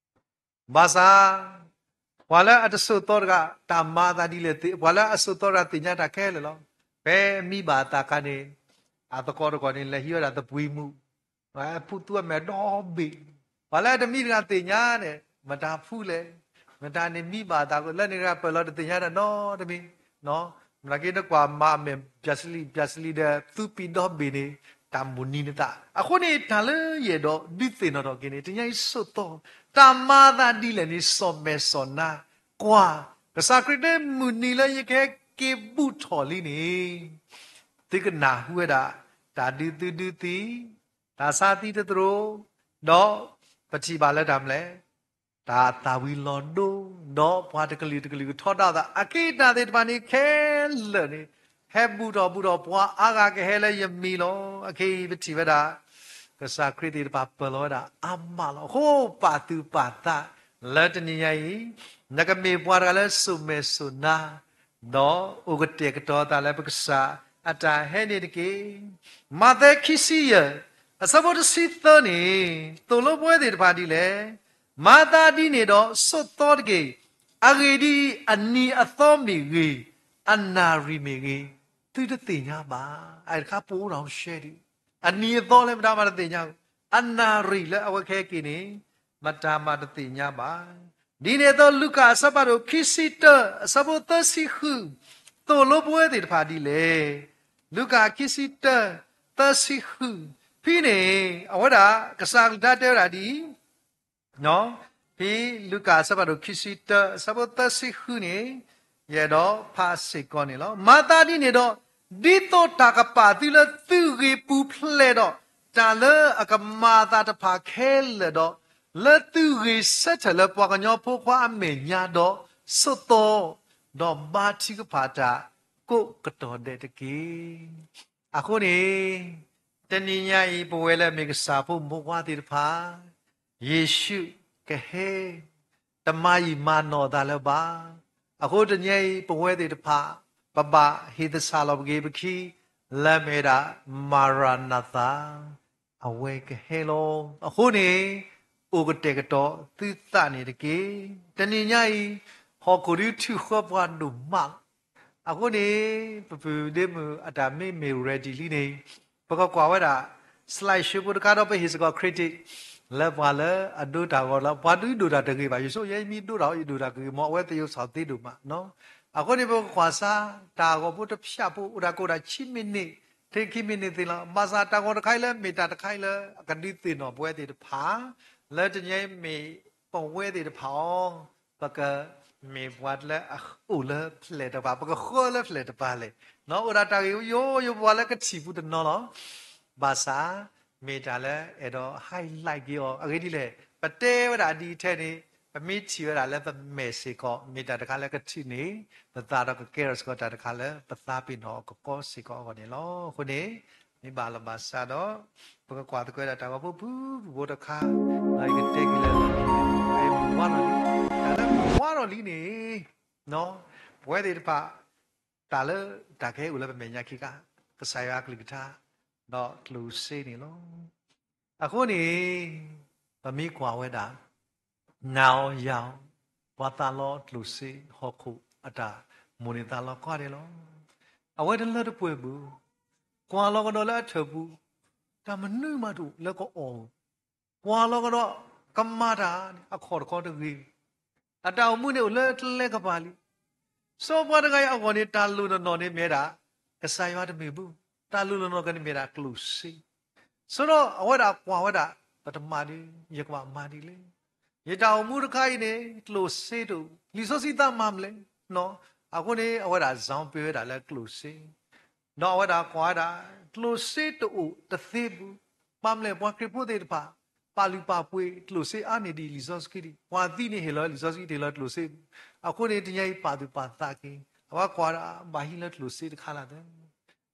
ဘၣ်ဆၣ် ပှၤလၢအတဆိးသီတဂၤ တၢ်မၤအသးဒ်လဲၣ်သ့, ပှၤလၢအဆိးသီတဂၤသ့ၣ်ညါတၢ်ခဲလၢာ်လီၤ. ဖဲမံဘၣ်အသးအခါန့ၣ် အသကိးတဂၤန့ၣ် လဲၤဟံးဝဲဒၣ်သပှ့ၤမုၣ်, ဖုသူအမဲာ်ဒီဘ့ၣ်, ပှၤလၢအတမံတဂၤသ့ၣ်ညါန့ၣ် မတၤဖုလဲၣ်, မတၤန့ၣ်မံဘၣ်အသးလၢန့ၣ်တဂၤပၢၢ်လီၤတသ့ၣ်ညါတၢ်နီတမံၤ, မနုၤက့နကွၢ်မၤအမဲာ် ဘျးစလံ ဘျးစလံဒီး သူပံၤဒီဘ့ၣ်န့ၣ် တၢ်မိၣ်နံၤနသး. အဃိန့ၣ် တၢ်လၢယအဲၣ်ဒိးဒုးသ့ၣ်နီၣ်ထီၣ်က့ၤန့ၣ် တနံၤညါအံၤဆိးသီ, တၢ်မၤအသးဒ်လဲၣ်န့ၣ် စီၤမဲာ်စီၤနါ, ကွၢ်, ကစၢ်ခရံာ်တဲမုၢ်နံၤလၢယကဟဲက့ၤဘူးထီၣ်လံန့ၣ် သုကနၢ်ဟူဝဲဒၣ် တၢ်ဒုးသုဒုးသ့, တၢ်ဆါသံတသရိာ်, ဒီးပထံၣ်ဘၣ်လၢတၢ်မနုၤလဲၣ်, တၢ်သၣ်ဝံၤလီၤဒိ, ဒီးပှၤတကလုာ်တကလုာ်ကထီဒါသး အက့တၢ်သ့ၣ်တဖၣ်န့ၣ် ခဲလၢာ်န့ၣ် ဟဲဘူးထီၣ်ဘူးထီၣ် ပှၤအါဂၤကဟဲလၢယမံၤလီၤ. အခဲအံၤပထံၣ်ဝဲဒၣ် ကစၢ်ခရံာ်သ့ၣ်တဖၣ်ပၢၢ်လီၤဝဲဒၣ်အါမးလီၤ. အဃိပာ်သူၣ်ပာ်သး လၢတနံၤညါအံၤ နကမ့ၢ်ပှၤတဂၤလၢစိာ်မဲာ်စိာ်နါ ဒီးအိၣ်ကတဲာ်ကတီၤသးလၢပကစၢ်အတၢ်ဟဲန့ၣ်တက့ၢ်. မးသဲခံဆံယဲၢ် အဆၢဖိတဆံသၢန့ၣ် သိၣ်လိပဝဲသ့ၣ်တဖၣ်ဒ်လဲၣ်. မၤသးဒ်န့ၣ်ဒီးဆိးသီတက့ၢ်. အဂ့ၢ်ဒ်အံၤ, အနံၤအသီမ့ၢ်ဂ့ၤ, အနၣ်ရံၣ်မ့ၢ်ဂ့ၤ, သုတသ့ၣ်ညါဘၣ်. အတခါပအိၣ်ဒီးရှဲဒံး, အနံၤအသီလၢမတၤမၤတသ့ၣ်ညါ, အနၣ်ရံၣ်လၢအဝဲခဲက့ၤန့ၣ် မတၤမၤတသ့ၣ်ညါဘၣ်. ဒ်န့ၣ်အသိး လူၤကၣ်အဆၢဖးဒိၣ်ခံဆံတၢ အဆၢဖိသၢဆံဃု, သိၣ်လိပဝဲသ့ၣ်တဖၣ်ဒ်လဲၣ်. လူၤကၣ်ခံဆံတၢ သၢဆံဃု, ဖဲန့ၣ် အဝဲဒၣ်ကစၢ်အကလုၢ်ကထါတဲဝဲဒၣ်ဒ်အံၤ, ဖဲလူၤကၣ်အဆၢဖးဒိၣ်ခံဆံတၢ အဆၢဖိသၢဆံဃုန့ၣ် ယအဲၣ်ဒိးဖးစ့ၢ်ကီးန့ၣ်လီၤ. မၤသးဒ်န့ၣ်ဒီး, ဒ်သိးတၢ်ကပာ်သုလၢသုဂ့ၤပူၤဖျဲးဒီး တၢ်လၢအကမၤအသးတဖၣ်ခဲလၢာ်ဒီး, လၢသုဂ့ၤဆၢထၢၣ်လၢပှၤကညီဖိခွါအမဲာ်ညါဒီး, ဆိးသီ, ဒီးဘါထုကဖၣ်တၢ်ကိးကတီၢ်ဒဲးတက့ၢ်. အဃိန့ၣ် တနံၤညါအံၤ ပဝဲလၢအမ့ၢ်ကစၢ်ဖိမုၣ်ဖိခွါသ့ၣ်တဖၣ် ယ့ၣ်ၡူးကဟဲ, တမၤယံာ်မၤနီၢ်သးလၢၤဘၣ်. အဃိတနံၤညါအံၤ ပဝဲသ့ၣ်တဖၣ် ပဘၣ်ဟ့ၣ်သဆၣ်လီၤပက့ၤပခံ လၢအမ့ၢ်ဝဲဒၣ် မၤရနၤသၤ, အဝဲကဟဲလီၤ. အဃိန့ၣ် အိၣ်ကတဲာ်ကတီၤသုသးန့ၣ်တက့ၢ်. တနံၤညါအံၤ ဟီၣ်ခိၣ်ဒုးထုးဃၢပှၤဒိၣ်မးလီၤ. အဃိန့ၣ် ပပုၢ်ဒ့မုၣ်အတၢ်မ့မ့ၢ် ready လံန့ၣ် ပကကွၢ်ဝဲဒၣ် slide show ဖိတခါဒီး ပဟ့ၣ်စ့ၢ်ကီး credit လၢပှၤလၢအဒိတၢ်ဂီၤလီၤ. ပှၤဒုးဒိၣ်တၢ်တဂ့ၤဘၣ်. ယဆိ ယဲမ့ၢ်ဒိတၢ်အီၤ ယဒိၣ်တၢ်ကဂ့ၤ မ့ၢ်အဝဲသ့ၣ်ယိၣ်စီၣ်သ့ဒိၣ်မး. အဃိန့ၣ် ပကကွၢ်စါ တၢ်ဂီၤဖိတဖၠၣ်ဖိ အိၣ်ဒၣ်ကအိၣ်ဒၣ်ဆံ minute ထဲခံ minute သ့လီၤ. ဘၣ်ဆၣ်တၢ်ဂီၤတခါအံၤလၢမ့ၢ်တၢ်တခါအံၤလၢအကဒုးသ့ၣ်နီၣ်ပဝဲသ့ၣ်တဖၣ် လၢတနံၤအံၤမ့ၢ်ပဝဲသ့ၣ်တဖၣ်အီၤ ပကမ့ၢ်ပှၤလၢအအိၣ်လၢဖျဲၣ်တဖၣ်, ပကဃၢလၢဖျဲၣ်တဖၣ်လဲၣ်. အိၣ်ဒၣ်တၢ်ဂ့ၢ်ယိယိဖိလၢကထံၣ်ပူၤတနီၤလီၤ. ဘၣ်ဆၣ် မ့ၢ်တၢ်လၢအဲၣ်ဒိး highlight က့ၤအီၤ အဂ့ၢ်ဒ်လဲၣ်, ပတဲဝဲဒၣ်ဒ်ထဲန့ၣ် ပမ့ၢ်ထံၣ်ဝဲဒၣ်လၢပမဲာ်စ့ၢ်ကီး မ့ၢ်တၢ်တခါလၢကထုးန့ၢ် ပသးဒီးကကဲထီၣ်စ့ၢ်ကီးတၢ်တခါလၢပသးပ့ၤနီၣ်အီၤကကီစ့ၢ်ကီးအဂီၢ်န့ၣ်လီၤ. အဃိန့ၣ် မ့ၢ်ဘၣ်လီၤဘၣ်စးဒီး ပကကွၢ်သကိးဝဲဒၣ်တၢ်ဂီၤဖိဖုၣ်ဖုၣ်ဖိတခါ, ဒီးယကတဲက့ၤလၢ မုၢ်ဝါထီၣ်လံ, တၢ်လၢမုၢ်ဝါထီၣ်လံန့ၣ် ပဝဲသ့ၣ်တဖၣ် တၢ်လၢတၢ်ကဟဲအိၣ်လၢပမဲာ်ညါခံခါ, ကစၢ်ယွၤအကလုၢ်ကထါ ဒီးကျိၣ်စ့န့ၣ်လီၤ. အဃိန့ၣ် ပမ့ၢ်ကွၢ်ဝဲဒၣ် နၤအီၤယၤအီၤ ပှၤသးလီကျိၣ်စ့ဟီၣ်ခိၣ်အတၢ်မိၣ်န့ၢ်သးလီကိးဂၤဒဲးလီၤ. အဝဲတလၢတပှဲၤဘၣ်, ကွၢ်လီၤကဒီးလၢအထၢၣ်ပူၤ တၢ်မနုၤမးတအိၣ်လၢကအီၣ်, ကွၢ်လီၤကဒီး ကမၤတၢ်န့ၣ် အခီၣ်တခီတဂ့ၤ, အတၢ်အိၣ်မူန့ၣ်အိၣ်လၢကျဲကပၤလံ. စီၤပၤတဂၤအံၤအဂီၢ်န့ၣ် တၢ်လိၣ်နီၢ်နီၢ်န့ၣ်မ့ၢ်ဝဲဒၣ် ကစၢ်ယွၤတမ့ၢ်ဘၣ်, တၢ်လိၣ်နီၢ်နီၢ်ကန့ၣ်မ့ၢ်ဝဲဒၣ်ကျိၣ်စ့. ဆိဒီးအဝဲဒၣ်ကွၢ်ဝဲဒၣ် ပတမၤဒ် ယကဘၣ်မၤဒ်လဲၣ်. ယတၢ်အိၣ်မူတခါအံၤန့ၣ် ကျိၣ်စ့တအိၣ်, လံာ်စီဆှံသးမၤမနုၤလဲၣ်. အဃိန့ၣ် အဝဲဒၣ် ဇီပ့ၤဝဲဒၣ်လၢကျိၣ်စ့ ဒီးအဝဲဒၣ်ကွၢ်ဝဲဒၣ် ကျိၣ်စ့တအိၣ်တသ့ဘၣ်. ဘၣ်မနုၤလဲၣ် ပှၤခရံာ်ဖိသ့ၣ်တဖၣ် ပာ်လုၢ်ပာ်ပှ့ၤကျိၣ်စ့အါန့ၢ်ဒံးလံာ်စီဆှံဒံး, ပှၤသံန့ၣ်ဟ့ၣ်လီၤလံာ်စီဆှံတဟ့ၣ်လီၤကျိၣ်စ့. အဃိန့ၣ် တနံၤအံၤပာ်သူၣ်ပာ်သးက့ၤ အဝဲကွၢ်ဒၣ်ဘၣ်ဟံးလၢကျိၣ်စ့တခါလၢ်သၢ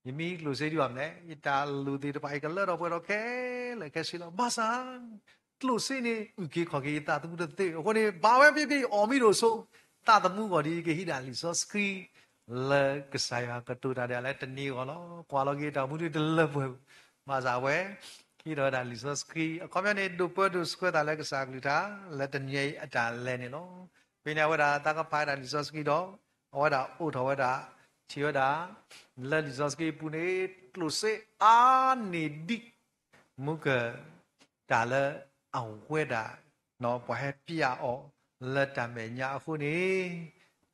ယမ့ၢ်ဟံးကျိၣ်စ့ဒံးဘၣ်မနုၤလဲၣ်, ယတၢ်လိၣ်သ့ၣ်တဖၣ် ယကလၢထီၣ်ပှဲၤထီၣ်ခဲလၢာ်ခဲဆ့လီၤ. ဘၣ်ဆၣ် ကျိၣ်စ့န့ၣ် အုၣ်က့ၤခီၣ်က့ၤယသးသမူတသ့. အဃိန့ၣ် ဘၣ်ဝဲဖဲဖဲအံၤအီၣ်မံဒိၣ်စိ သးသမူအဂီၢ်ဒ်အံၤ ယကဟံးဒၣ်လံာ်စီဆှံ လၢကစၢ်ယွၤကတိၤတၢ်ဒီးလၢတနံၤအဂီၢ်လီၤ. ကွၢ်လီၤက့ၤတၢ်အိၣ်မူဒ်တလၢပှဲၤဘၣ်. ဘၣ်ဆၣ်အဝဲ ဟံးထီၣ်ဝဲဒၣ်လံာ်စီဆှံ အခီပညီန့ၣ် ဒိးပၢဒိးဆှၢသးလၢကစၢ်အကလုၢ်ကထါ လၢတနံၤအံၤအတၢ်လဲၤန့ၣ်လီၤ. ဖဲန့ၣ်အဝဲဒၣ်သးကဖးဝဲဒၣ်လံာ်စီဆှံဒီး အဝဲဒၣ်အိးထီၣ်ဝဲဒၣ် ထံၣ်ဝဲဒၣ် လၢလံာ်စီဆှံအပူၤန့ၣ် ကျိၣ်စ့အါန့ၢ်ဒံး မူက တၢ်လၢအဝဲဒၣ် ပှၤဟဲပျးအီၤလၢတၢ်မဲာ်ညါအဃိန့ၣ်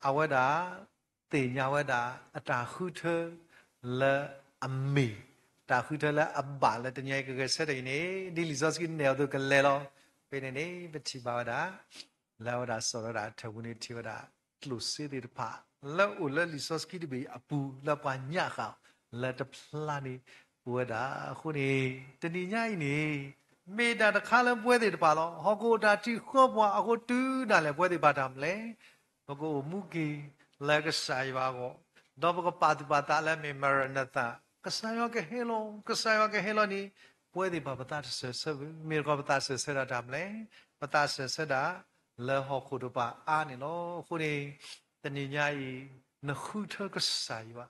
အဝဲဒၣ် သ့ၣ်ညါဝဲဒၣ်အတၢ်ဃုထၢလၢအမ့ၢ် တၢ်ဃုထၢလၢအဘၣ်လၢတနံၤအံၤကဂဲၤဆၢထၢၣ်အံၤန့ၣ် ဒ်လံာ်စီဆှံနဲၣ်အသိးကလဲၤလီၤ. ဖဲန့ၣ်န့ၣ် ပထံၣ်ဘၣ်ဝဲဒၣ် လၢအဝဲဒၣ်စီၤထီၣ်ဝဲဒၣ်အထၢၣ်ပူၤန့ၣ် ထံၣ်ဝဲဒၣ်ကျိၣ်စ့သ့ၣ်တဖၣ် လၢအိၣ်လၢလံာ်စီဆှံတဘ့ၣ်အပူၤ လၢပှၤညၣ်ဃာ်လၢတဖျါန့ၣ် အိၣ်ဝဲဒၣ်အဃိန့ၣ်, တနံၤညါအံၤန့ၣ် မ့ၢ်တၢ်တခါလၢပဝဲသ့ၣ်တဖၣ်လီၤ. ဟီၣ်ခိၣ်တၢ်ထုးဃၢပှၤအဃိတုၤဒၣ်လဲာ် ပဝဲသ့ၣ်တဖၣ်တၢ်မနုၤလဲၣ်, ပကအိၣ်မူက့ၤလၢကစၢ်ယွၤအဂီၢ်, ဒီးပကပာ်သူၣ်ပာ်သးလၢမ့ၢ် Maranatha, ကစၢ်ယွၤကဟဲလီၤ, ကစၢ်ယွၤကဟဲလီၤန့ၣ်, ပဝဲသ့ၣ်တဖၣ်ပသးတစၢၢ်ဆၢဘၣ်. မ့ၢ်တခီပသးစၢၢ်ဆၢဒၣ်တၢ်မနုၤလဲၣ်, ပသးစၢၢ်ဆၢဒၣ်လၢဟီၣ်ခိၣ်တဖၣ်အါန့ၣ်လီၤ. အဃိန့ၣ် တနံၤညါအံၤ နဃုထၢကစၢ်ယွၤ,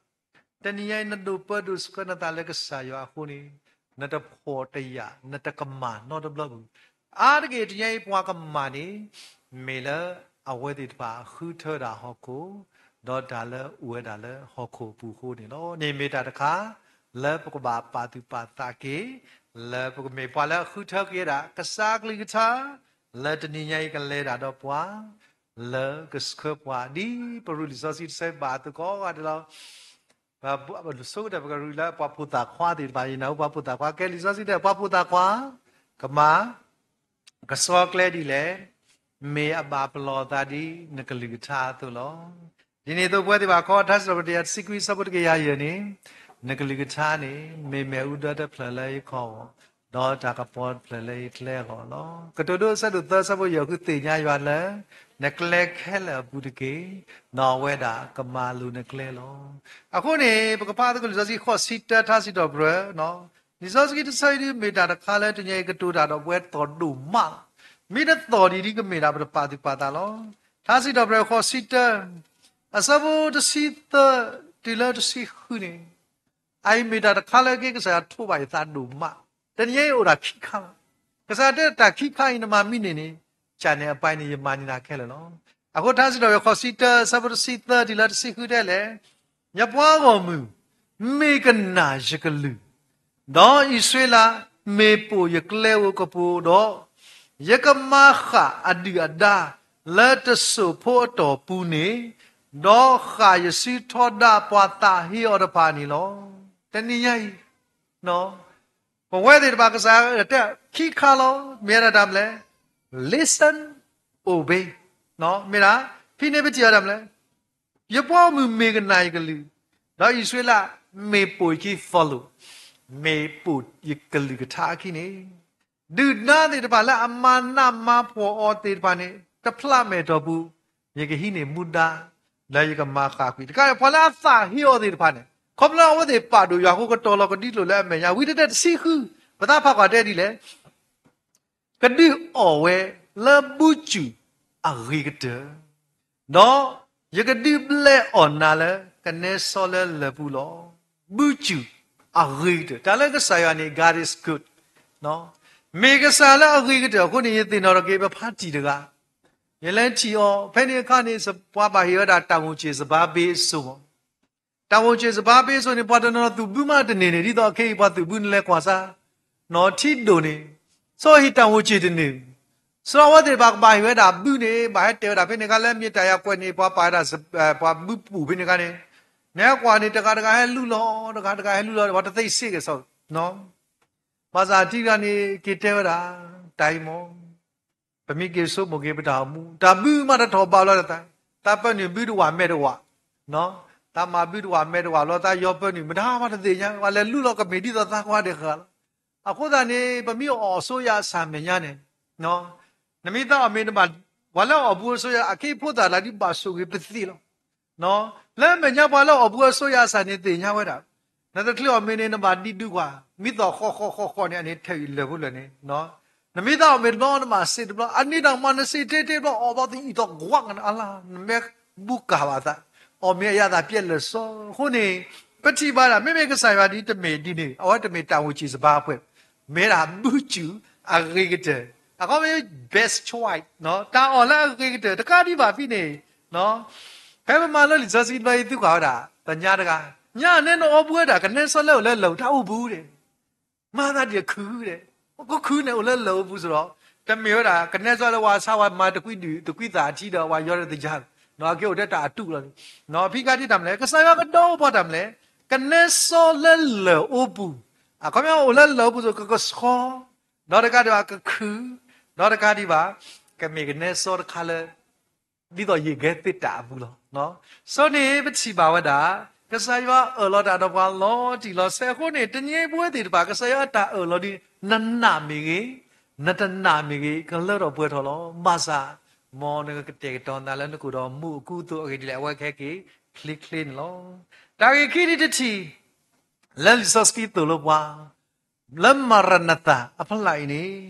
တနံၤညါအံၤ နဒိးပၢဒိးဆှၢနသးလၢကစၢ်ယွၤအဃိန့ၣ်, နတဖှီၣ်တယာ် နတကမၣ်နီတဘျီပူၤ. အါတက့ၢ်တနံၤညါအံၤ ပှၤကမၣ်န့ၣ် မ့ၢ်လၢအဝဲသ့ၣ်တဖၣ်ဃုထၢဒၣ်ဟီၣ်ခိၣ်, ဒီးတၢ်လၢအိၣ်ဝဲဒၣ်လၢဟီၣ်ခိၣ်အပူၤအဃိန့ၣ်လီၤ. န့ၣ်မ့ၢ်တၢ်တခါ လၢပကဘၣ်ပာ်သူၣ်ပာ်သးက့ၤ, လၢပကမ့ၢ်ပှၤလၢအဃုထၢက့ၤဝဲဒၣ် ကစၢ်အကလုၢ်ကထါ လၢတနံၤညါအံၤကလဲၤဒၣ်ဒီးပှၤ လၢကဆှၢပှၤ ဒ်ပရူးလံာ်စီဆှံတဆၢဘၣ်အသိးကိးဂၤဒဲးလီၤ. ပဆိကတၢၢ်ပကရူးလၢပှၤဖိသၣ်ခွါသ့ၣ်တဖၣ် ယနၢ်ဟူပှၤဖိသၣ်ခွါ ကဲလံာ်စီဆှံတဲ ပှၤဖိသၣ်ခွါ ကမၤ ကဆှီကျဲဒ်လဲၣ်, မ့ၢ်အဘၣ်ပလီၢ်အသးဒ်နကလုၢ်ကထါအသိးလီၤ. ဒ်န့ၣ်အသိးပဝဲသ့ၣ်ဘၣ်ခီ ထါစံးထီၣ်ပတြၢၤတဆံခွံအဆၢဖိတကယၤယဲၢ်န့ၣ်, နကလုၢ်ကထါန့ၣ် မ့ၢ်မ့ၣ်အူဒၢတဖျၢၣ်လၢယခီၣ်အဂီၢ်, ဒီးတၢ်ကပီၤတဖျၢၣ်လၢယကျဲအဂီၢ်လီၤ. ကတိၤဒိအဆၢဒိၣ်သၢအဆၢဖိယဲၢ် ဃုသ့ၣ်ညါယွၤလၢ နကျဲခဲလၢာ်အပူၤတက့ၢ်, ဒီးအဝဲဒၣ်ကမၤလိၤနကျဲလီၤ. အဃိန့ၣ် ပကဖးသကိးလံာ်စီဆှံဃိးဆံတၢ ထါစံးထီၣ်ပတြၢၤ လံာ်စီဆှံတဆၢအံၤဒ်မ့ၢ်တၢ်တခါလၢတနံၤအံၤကတိၤတၢ်ဒီးပဝဲသီၣ်ဒိၣ်မးလီၤ. မ့ၢ်တသီၣ်ဒံးဒ်ကမ့ၢ်ဒၣ်ပတပာ်သူၣ်ပာ်သးလီၤ. ထါစံးထီၣ်ပတြၢၤဃိးဆံတၢ အဆၢဖိတဆံသၢ တုၤလၢတဆံဃုန့ၣ်, အအံၤမ့ၢ်တၢ်တခါလၢက့ကစၢ်ယွၤထိးဘၣ်ယသးဒိၣ်မး, တနံၤအံၤအိၣ်ဒၣ်ခံခါလီၤ. ကစၢ်ယွၤတဲတၢ်ခံခါအံၤ နမၤမံန့ၢ်န့ၣ်, ကၢ်န့ၣ်အပၢ်န့ၣ် ယမၤန့ၢ်နၤခဲလၢာ်လီၤ. အဃိထါစံးထီၣ်ပတြၢၤဃိးဆံတၢ အဆၢဖိတဆံသၢ တုၤလၢတဆံဃုတဲလဲၣ်, ယပှၤဂီၢ်မုၢ်, မ့ၢ်ကနၣ်ယကလုၢ်, ဒီးအံၣ်စရ့လး, မ့ၢ်ပိာ်ယကျဲဧိၤကပူၤဒီး, ယကမၤဃၣ်အဒုၣ်အဒါလၢတစိၢ်ဖိအတီၢ်ပူၤန့ၣ်, ဒီးဃၣ်ယစုထီဒါပှၤသးဟ့အီၤတဖၣ်န့ၣ်လီၤ. တနံၤညါအံၤ ပဝဲသ့ၣ်တဖၣ်ကစၢ်ယွၤတဲခံခါလီၤ. မ့ၢ်ဝဲဒၣ်တၢ်မနုၤလဲၣ်, listen, obey, မ့ၢ်ဒၣ်, ဖဲန့ၣ်ပထံၣ်အီၤတၢ်မနုၤလဲၣ်, ယပှၤဂီၢ်မုၢ်မ့ၢ်ကနၣ်ယကလုၢ်, ဒီးအံၣ်စရ့လးမ့ၢ်ပိာ်ယခံ follow, မ့ၢ်ပိာ်ယကလုၢ်ကထါအခံန့ၣ်, ဒုၣ်ဒါသ့ၣ်တဖၣ်လၢအမၤနးမၤဖှီၣ်အီၤသ့ၣ်တဖၣ်န့ၣ် တဖျးမဲာ်တီၢ်ပူၤ, ယကဟံးန့ၢ်မူဒါ, ဒီးယကမၤဃၣ်ကွံာ်, တကးဒံးပှၤလၢအသးဟ့အီၤသ့ၣ်တဖၣ်န့ၣ်, ခီဖျိလၢအဝဲသ့ၣ်ပာ်ဒိၣ်ယွၤအဃိ ကတီၤလီၤကဒံကျိာ်လၢအမဲာ်ညါ, ဝံတတဲတဆံဃု, ပသးဖးကွၢ်တဲဒ်လဲၣ် ကဒုးအီၣ်ဝဲလၢဘုစူၣ်အဂ့ၤကတၢၢ်, ဒီးယကဒုးဘျဲးအီၣ်နၤလၢကနဲစီလၢလၢၢ်ပူၤလီၤ. ဘုစူၣ်အဂ့ၤကတၢၢ်, တၢ်လၢကစၢ်ယွၤန့ၣ် God is good, မ့ၢ်ကစၢ်လၢအဂ့ၤကတၢၢ်အဃိန့ၣ် ယသ့ၣ်နီၣ်ထီၣ်က့ၤပဖါတံၢ်တဂၤ, ယလဲၤထံၣ်အီၤ ဖဲန့ၣ်အခါန့ၣ် ပှၤဘၣ်ဟ့ၣ်ဝဲဒၣ်တၢ်ဝံၣ်စ့ၣ်စဘါဘ့အစိၤမး တၢ်ဝံၣ်စ့ၣ်စဘါဘ့အစိၤန့ၣ် ပှၤတနီၤနီၤသူၣ်ဘုမးတန့ၢ်န့ၣ် ဒ်သိးခဲအံၤပှၤသူၣ်ဘုနလဲၤကွၢ်စါ နီၢ်ထံဒိၣ်န့ၣ်, စီၤဟ့ၣ်တၢ်ဝံၣ်စ့ၣ်တန့ၢ်, စီၤအဝဲသ့ၣ်တဖၣ်ကဘၣ်ဟ့ၣ်ဝဲဒၣ်ဘုန့ၣ် ဘၣ်ဟဲတဲဝဲဒၣ်ဖဲန့ၣ်အခါလၢမ့ၢ်တၢ်ယၤကွဲးန့ၣ် ပှၤပာ်ဝဲဒၣ် ပှၤဘုပူၤဖဲန့ၣ်အခါန့ၣ်, နဟဲကွၢ်န့ၣ် တဂၤတဂၤဟဲလူလီၤ တဂၤတဂၤဟဲလူလီၤ ပှၤတသ့စ့ၢ်ကီးစီၤ ဘၣ်ဆၣ်ထံတဂၤန့ၣ် က့ၤတဲဝဲဒၣ်, တၢ်အံၤမ့ၢ် ပမ့ၢ်က့ၤဆိကမိၣ်က့ၤပတၢ်အိၣ်မူ တၢ်ဘုမးတထီၣ်ဘးလီၤတသး, တၢ်ပၢနုာ်ဘုတဝာ်မဲာ်တဝာ်, တၢ်မၤဘုတဝာ်မဲာ်တဝာ်လီၤ တၢ်ယီၤပၢနုာ် မတၤမးတသ့ၣ်ညါ ပှၤလဲၤလူလီၤကမ့ၢ်ဒ်သိးသးကွၢ်ဒဲးဃာ်လီၤ. အဃိသတးန့ၣ် ပမ့ၢ်အိၣ်အစိုးရအဆၣ်မဲာ်ညါန့ၣ်, နမ့ၢ်သးအီၣ်မ့ၤနဘၣ်, ပှၤလၢအအီၣ်ဘုအစိုးရ အခ့အဖိသၣ်လၢဒ်ဘၣ်ဆိၣ်ဂ့ၤပသ့ၣ်လီၤ. လၢအမဲာ်ညါပှၤလၢအီၣ်ဘုအစိုးရအဆၣ်န့ၣ်သ့ၣ်ညါဝဲဒၣ်, နတချုးအီၣ်မ့ၤန့ၣ် နဘၣ်ဒံဒုကွၢ်, မ့ၢ်သီၣ်ဃီဃီဃီဃီန့ၣ် အန့ၣ်ထဲးအံၤလၢာ်ဖိလၢာ်န့ၣ်, နမ့ၢ်သးအီၣ်မ့ၤတဘျီ နဘၣ်စံးတဘျီ အန့ၣ်တၢ်မၤနစံးထဲထဲတဘျီ အီၣ်ဘၣ်သအံၣ်သီၣ်ကွၢ်ကနၣ်အလါ နမ့ၢ်ဘူကၢ်ဘၣ်သး, အီၣ်မ့ၤအယၤသးပျဲလၢာ်စီ အဃိန့ၣ်, ပထံၣ်ဘၣ်ဒၣ် မ့မ့ၢ်ကစၢ်ယွၤဒ်တမ့ၢ်ဒ်န့ၣ် အဝဲတမ့ၢ်တၢ်ဝံၣ်စ့ၣ်စဘါအပှဲၤ, မ့ၢ်ဒၣ်ဘုစူၣ်အဂ့ၤကတၢၢ်, အခီပညီ best choice တၢ်အီၣ်လၢအဂ့ၤကတၢၢ် တကးဒံးဘၣ်ဖဲန့ၣ် ဖဲပမၤလိလံာ်စီဆှံတဘျီအံၤ သုကွၢ်ဝဲဒၣ် ပညါတဂၤ, ညါန့ၣ်နအီၣ်ဘှံးဝဲဒၣ် ကနဲစီလၢအိၣ်လၢလၢၢ်တၢ်အိၣ်ပူၤဒီး, မၤသးဒ်အခုဒီး, ကခုန့ၣ်အိၣ်လၢလၢၢ်အိၣ်ပူၤစ့ၢ်ဒီး, တမ့ၢ်ဝဲဒၣ် ကနဲစီလၢပှၤဆါဝဲမၤတကွံဒုၣ် တကွံသးထံဒီး ပှၤယီၤဒီးသယါ, အက့ၢ်အိၣ်ထဲတၢ်အတူၢ်လီၤန့ၣ်, ဖံကါဒ်တၢ်မနုၤလဲၣ် ကစၢ်ယွၤကဒီးပှၤတၢ်မနုၤလဲၣ်, ကနဲစီလၢလၢၢ်အိၣ်ပူၤ, အခီပညီအိၣ်လၢလၢၢ်အိၣ်ပူၤစ့ၢ် ကကဆှီ ဒီးတကးဒံးဘၣ်ကခု, ဒီးတကးဒံးဘၣ်, ကမ့ၢ်ကနဲစီတခါလၢ ဒ်သိးယံာ်ကဲသ့တၢ်အပူၤလီၤ. စီၤန့ၣ်ပထံၣ်ဘၣ်ဝဲဒၣ်, ကစၢ်ယွၤအၢၣ်လီၤတၢ်ဒီးပှၤလီၤတံၢ်လီၤဆဲးအဃိန့ၣ် တနံၤအံၤပဝဲသ့ၣ်တဖၣ် ကစၢ်ယွၤအတၢ်အၢၣ်လီၤဒ် နနာ်မ့ၢ်ဂ့ၤ, နတနာ်မ့ၢ်ဂ့ၤ ကလၢထီၣ်ပှဲၤထီၣ်လီၤ. ဘၣ်ဆၣ် မ်နကကတဲာ်ကတီၤနၤလၢနကအိၣ်ဒီးမူးအကူအသိးအဂ့ၢ်ဒ်လဲၣ် အဝဲကဟဲက့ၤချ့ချ့န့ၣ်လီၤ. တၢ်ဂ့ၢ်ခံထံၣ်တထံၣ် လၢလံာ်စီဆှံသိၣ်လိပှၤ လၢမၤရနၤသၤအဖီလာ်အံၤန့ၣ်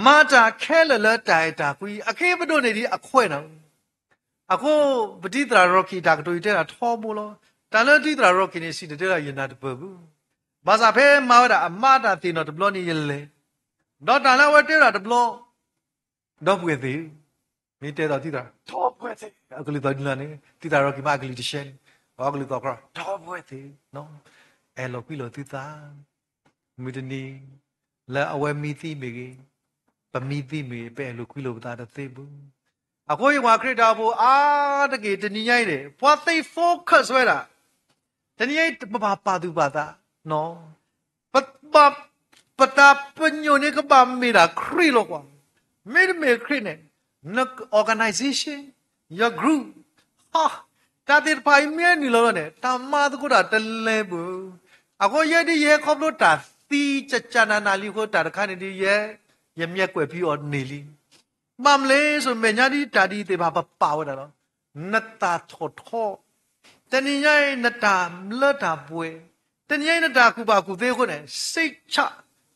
မၤတၢ်ခဲလၢာ်လၢတၢ်အဲၣ်တၢ်ကွံ အခ့ပဒိၣ်န့ၢ်ဒံးအခွဲးနီၤ. အဃိ ပတံၤသရၣ်ရီကံၣ်တၢ်ကတိၤအံၤတဲဒၣ်ထီဘိလီၤ. တၢ်လၢတံၤသရၣ်ရီကံၣ်န့ၣ် စံၣ်တဲၤတဲဒၣ်ယနၢ်တပၢၢ်ဘၣ်. ဘၣ်ဆၣ်ဖဲမၤဝဲဒၣ်အမါတၢ်သ့ၣ်နီၣ်တဘျီန့ၣ်ယလဲၤ, ဒီးတၢ်လၢအဝဲတဲဝဲဒၣ်တဘျီ ဒီပုၢ်ဝဲၢ်သ့ၣ်ဧၢ, မ့ၢ်တဲဒီးတံၤသရၣ် ဒီပုၢ်ဝဲၢ်သ့ၣ်ဧၢ, အကလုၢ်သီၣ်ဒ်လဲၣ်န့ၣ် တံၤသရၣ်ရီကံၣ်မ့ၢ်အကလုၢ်တဆှဲန့ၣ်, အကလုၢ်သီၣ်ကြၢး ဒီပုၢ်ဝဲၢ်သ့ၣ်ဧၢ, အဲၣ်လီၤကွံလိာ်သုသး, မုၢ်တနံၤ လၢအဝဲမံသံမ့ၢ်ဂ့ၤ, ပမံသံမ့ၢ်ဂ့ၤ ပအဲၣ်လိာ်ကွံလိာ်ပသးတသ့ဘၣ်. အဃိယဝၤခရံာ်တၢ်အိၣ်ဖှိၣ်အါတက့ၢ်တနံၤညါအံၤန့ၣ် ပှၤသ့ၣ် focus ဝဲဒၣ် တနံၤညါအံၤ ပဘၣ်ပာ်သူၣ်ပာ်သး, ပဘၣ် ပတၢ်ပညိၣ်န့ၣ်ကဘၣ်မ့ၢ်ဒၣ်ခရံာ်လီၤကွၢ်. မ့တမ့ၢ်ခရံာ်န့ၣ် န organization, your group, တၢ်သ့ၣ်တဖၣ်အံၤမ့ၢ်နုာ်လီၤလီၤန့ၣ် တၢ်မၤသကိးတၢ်တလဲၤဘၣ်. အဃိယဲဒ်ယဲခီဖျိတၢ်သံ ကကနနၤလံအဃိ တၢ်တခါန့ၣ်ဒ်ယဲ ယမ့ၢ်ကွဲးဖံးအီၤန့ၢ်လံ. ဘၣ်မနုၤလဲၣ် စိၤမဲာ်ညါဒ်တၢ်ဒ်အံၤသ့ၣ်တဖၣ်ပပာ်ဝဲဒၣ်လီၤ. နတၢ်ထီၣ်ထီ, တနံၤညါအံၤ နတၢ်လၢတၢ်ပှဲၤ, တနံၤညါအံၤ နတၢ်ကူၣ်ဘၣ်ကူၣ်သ့အဃိန့ၣ် စိတ်ချ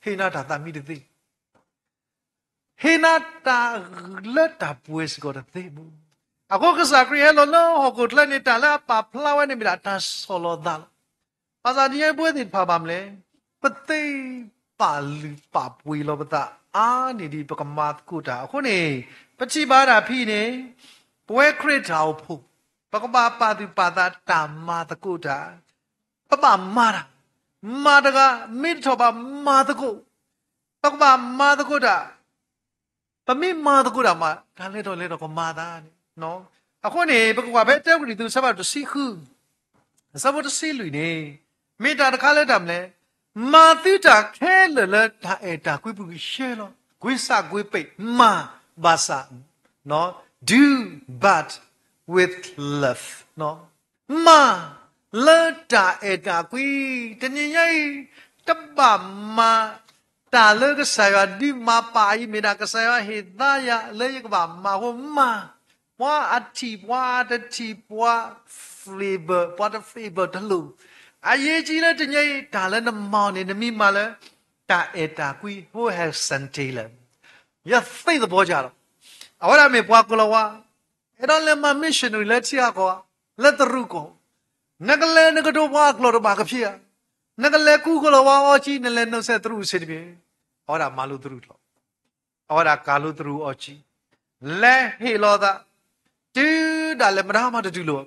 ဟ့ၣ်နၤတၢ်သးမံတသ့, ဟ့ၣ်နၤတၢ်လၢတၢ်ပှဲၤစ့ၢ်ကီးတသ့ဘၣ်. အဃိကစၢ်ခရံာ်ဟဲလီၤလၢဟီၣ်ခိၣ်ချၢန့ၣ် တၢ်လၢအပာ်ဖျါဝဲန့ၣ်မ့ၢ်ဒၣ်တၢ်ဆီၣ်လီၤသးလီၤ. ဘၣ်ဆၣ်တနံၤညါအံၤပဝဲသ့ၣ်တဖၣ်ဘၣ်မနုၤလဲၣ်, ပသ့ပာ်လုၢ်ပာ်ပှ့ၤလီၤပသးအါန့ၢ်ဒ်ပကမၤသကိးတၢ်အဃိန့ၣ်, ပထံၣ်ဘၣ်ဒၣ်ဖဲအံၤန့ၣ် ပဝဲခရံာ်တၢ်အိၣ်ဖှိၣ် ပကဘၣ်ပာ်သူၣ်ပာ်သးတၢ်မၤသကိးတၢ်, ပဘၣ်မၤတၢ်, မၤတဂၤ မ့ၢ်တထီၣ်ဘၣ်မၤသကိး, ပကဘၣ်မၤသကိးတၢ်, ပမ့ၢ်မၤသကိးတၢ်မး တၢ်လဲၤထီၣ်လဲၤထီၣ်ကမၤသးန့ၣ်. အဃိန့ၣ် ပကကွၢ်ဖဲတၢကရံၣ်သူး အဆၢဖးဒိၣ်တဆံဃု အဆၢဖိတဆံလွံၢ်န့ၣ်, မ့ၢ်တၢ်တခါလၢတၢ်မနုၤလဲၣ်, မၤသုတၢ်ခဲလၢာ်လၢတၢ်အဲၣ်တၢ်ကွံပူၤကယဲၢ်လီၤ. ကွံစၢ်ကွံပ့း မၤဘၣ်ဆၣ် do but with love, မၤလၢတၢ်အဲၣ်တၢ်ကွံ, တနံၤညါအံၤ တဘၣ်မၤ တၢ်လၢကစၢ်ယွၤဒုးမၤပာ်အံၤ မ့ၢ်ဒၣ်ကစၢ်ယွၤဟ့ၣ်သါယၤလၢယကဘၣ်မၤအဃိ မၤ, ပှၤအထံၣ်ပှၤတထံၣ်ပှၤ favor ပှၤတ favor တလိၣ်. အရေးကြီးလၢတနံၤညါအံၤ တၢ်လၢနမၤအီၤန့ၣ် နမ့ၢ်မၤလၢ တၢ်အဲၣ်တၢ်ကွံ ဟိဟဲစၣ်တ့လၢ ယသ့သဘီကၢ်လီၤ. အဝဲဒၣ်မ့ၢ်ပှၤကိၤလၤဝါ အဲၣ်ဒိးလဲၤမၤ missionary လၢထံဂၤကီၢ်ဂၤ လၢတရူးကီၢ်, နကလဲၤနကဒိးပှၤအကျိာ်တဘၣ်ကဖံးဧါ, နကလဲၤကူကိၤလၤဝါအီကံ နလဲၤနီၢ်စဲးတရူးဆ့ၣ်တဘ့ၣ်, အဝဲဒၣ်မၤလိတရူးလီၤ. အဝဲဒၣ်ကၤလိတရူးအီကံ, လဲၤဟ့ၣ်လီၤသး, တုၤဒၣ်လဲာ်မတၤမးတတူၢ်လိာ်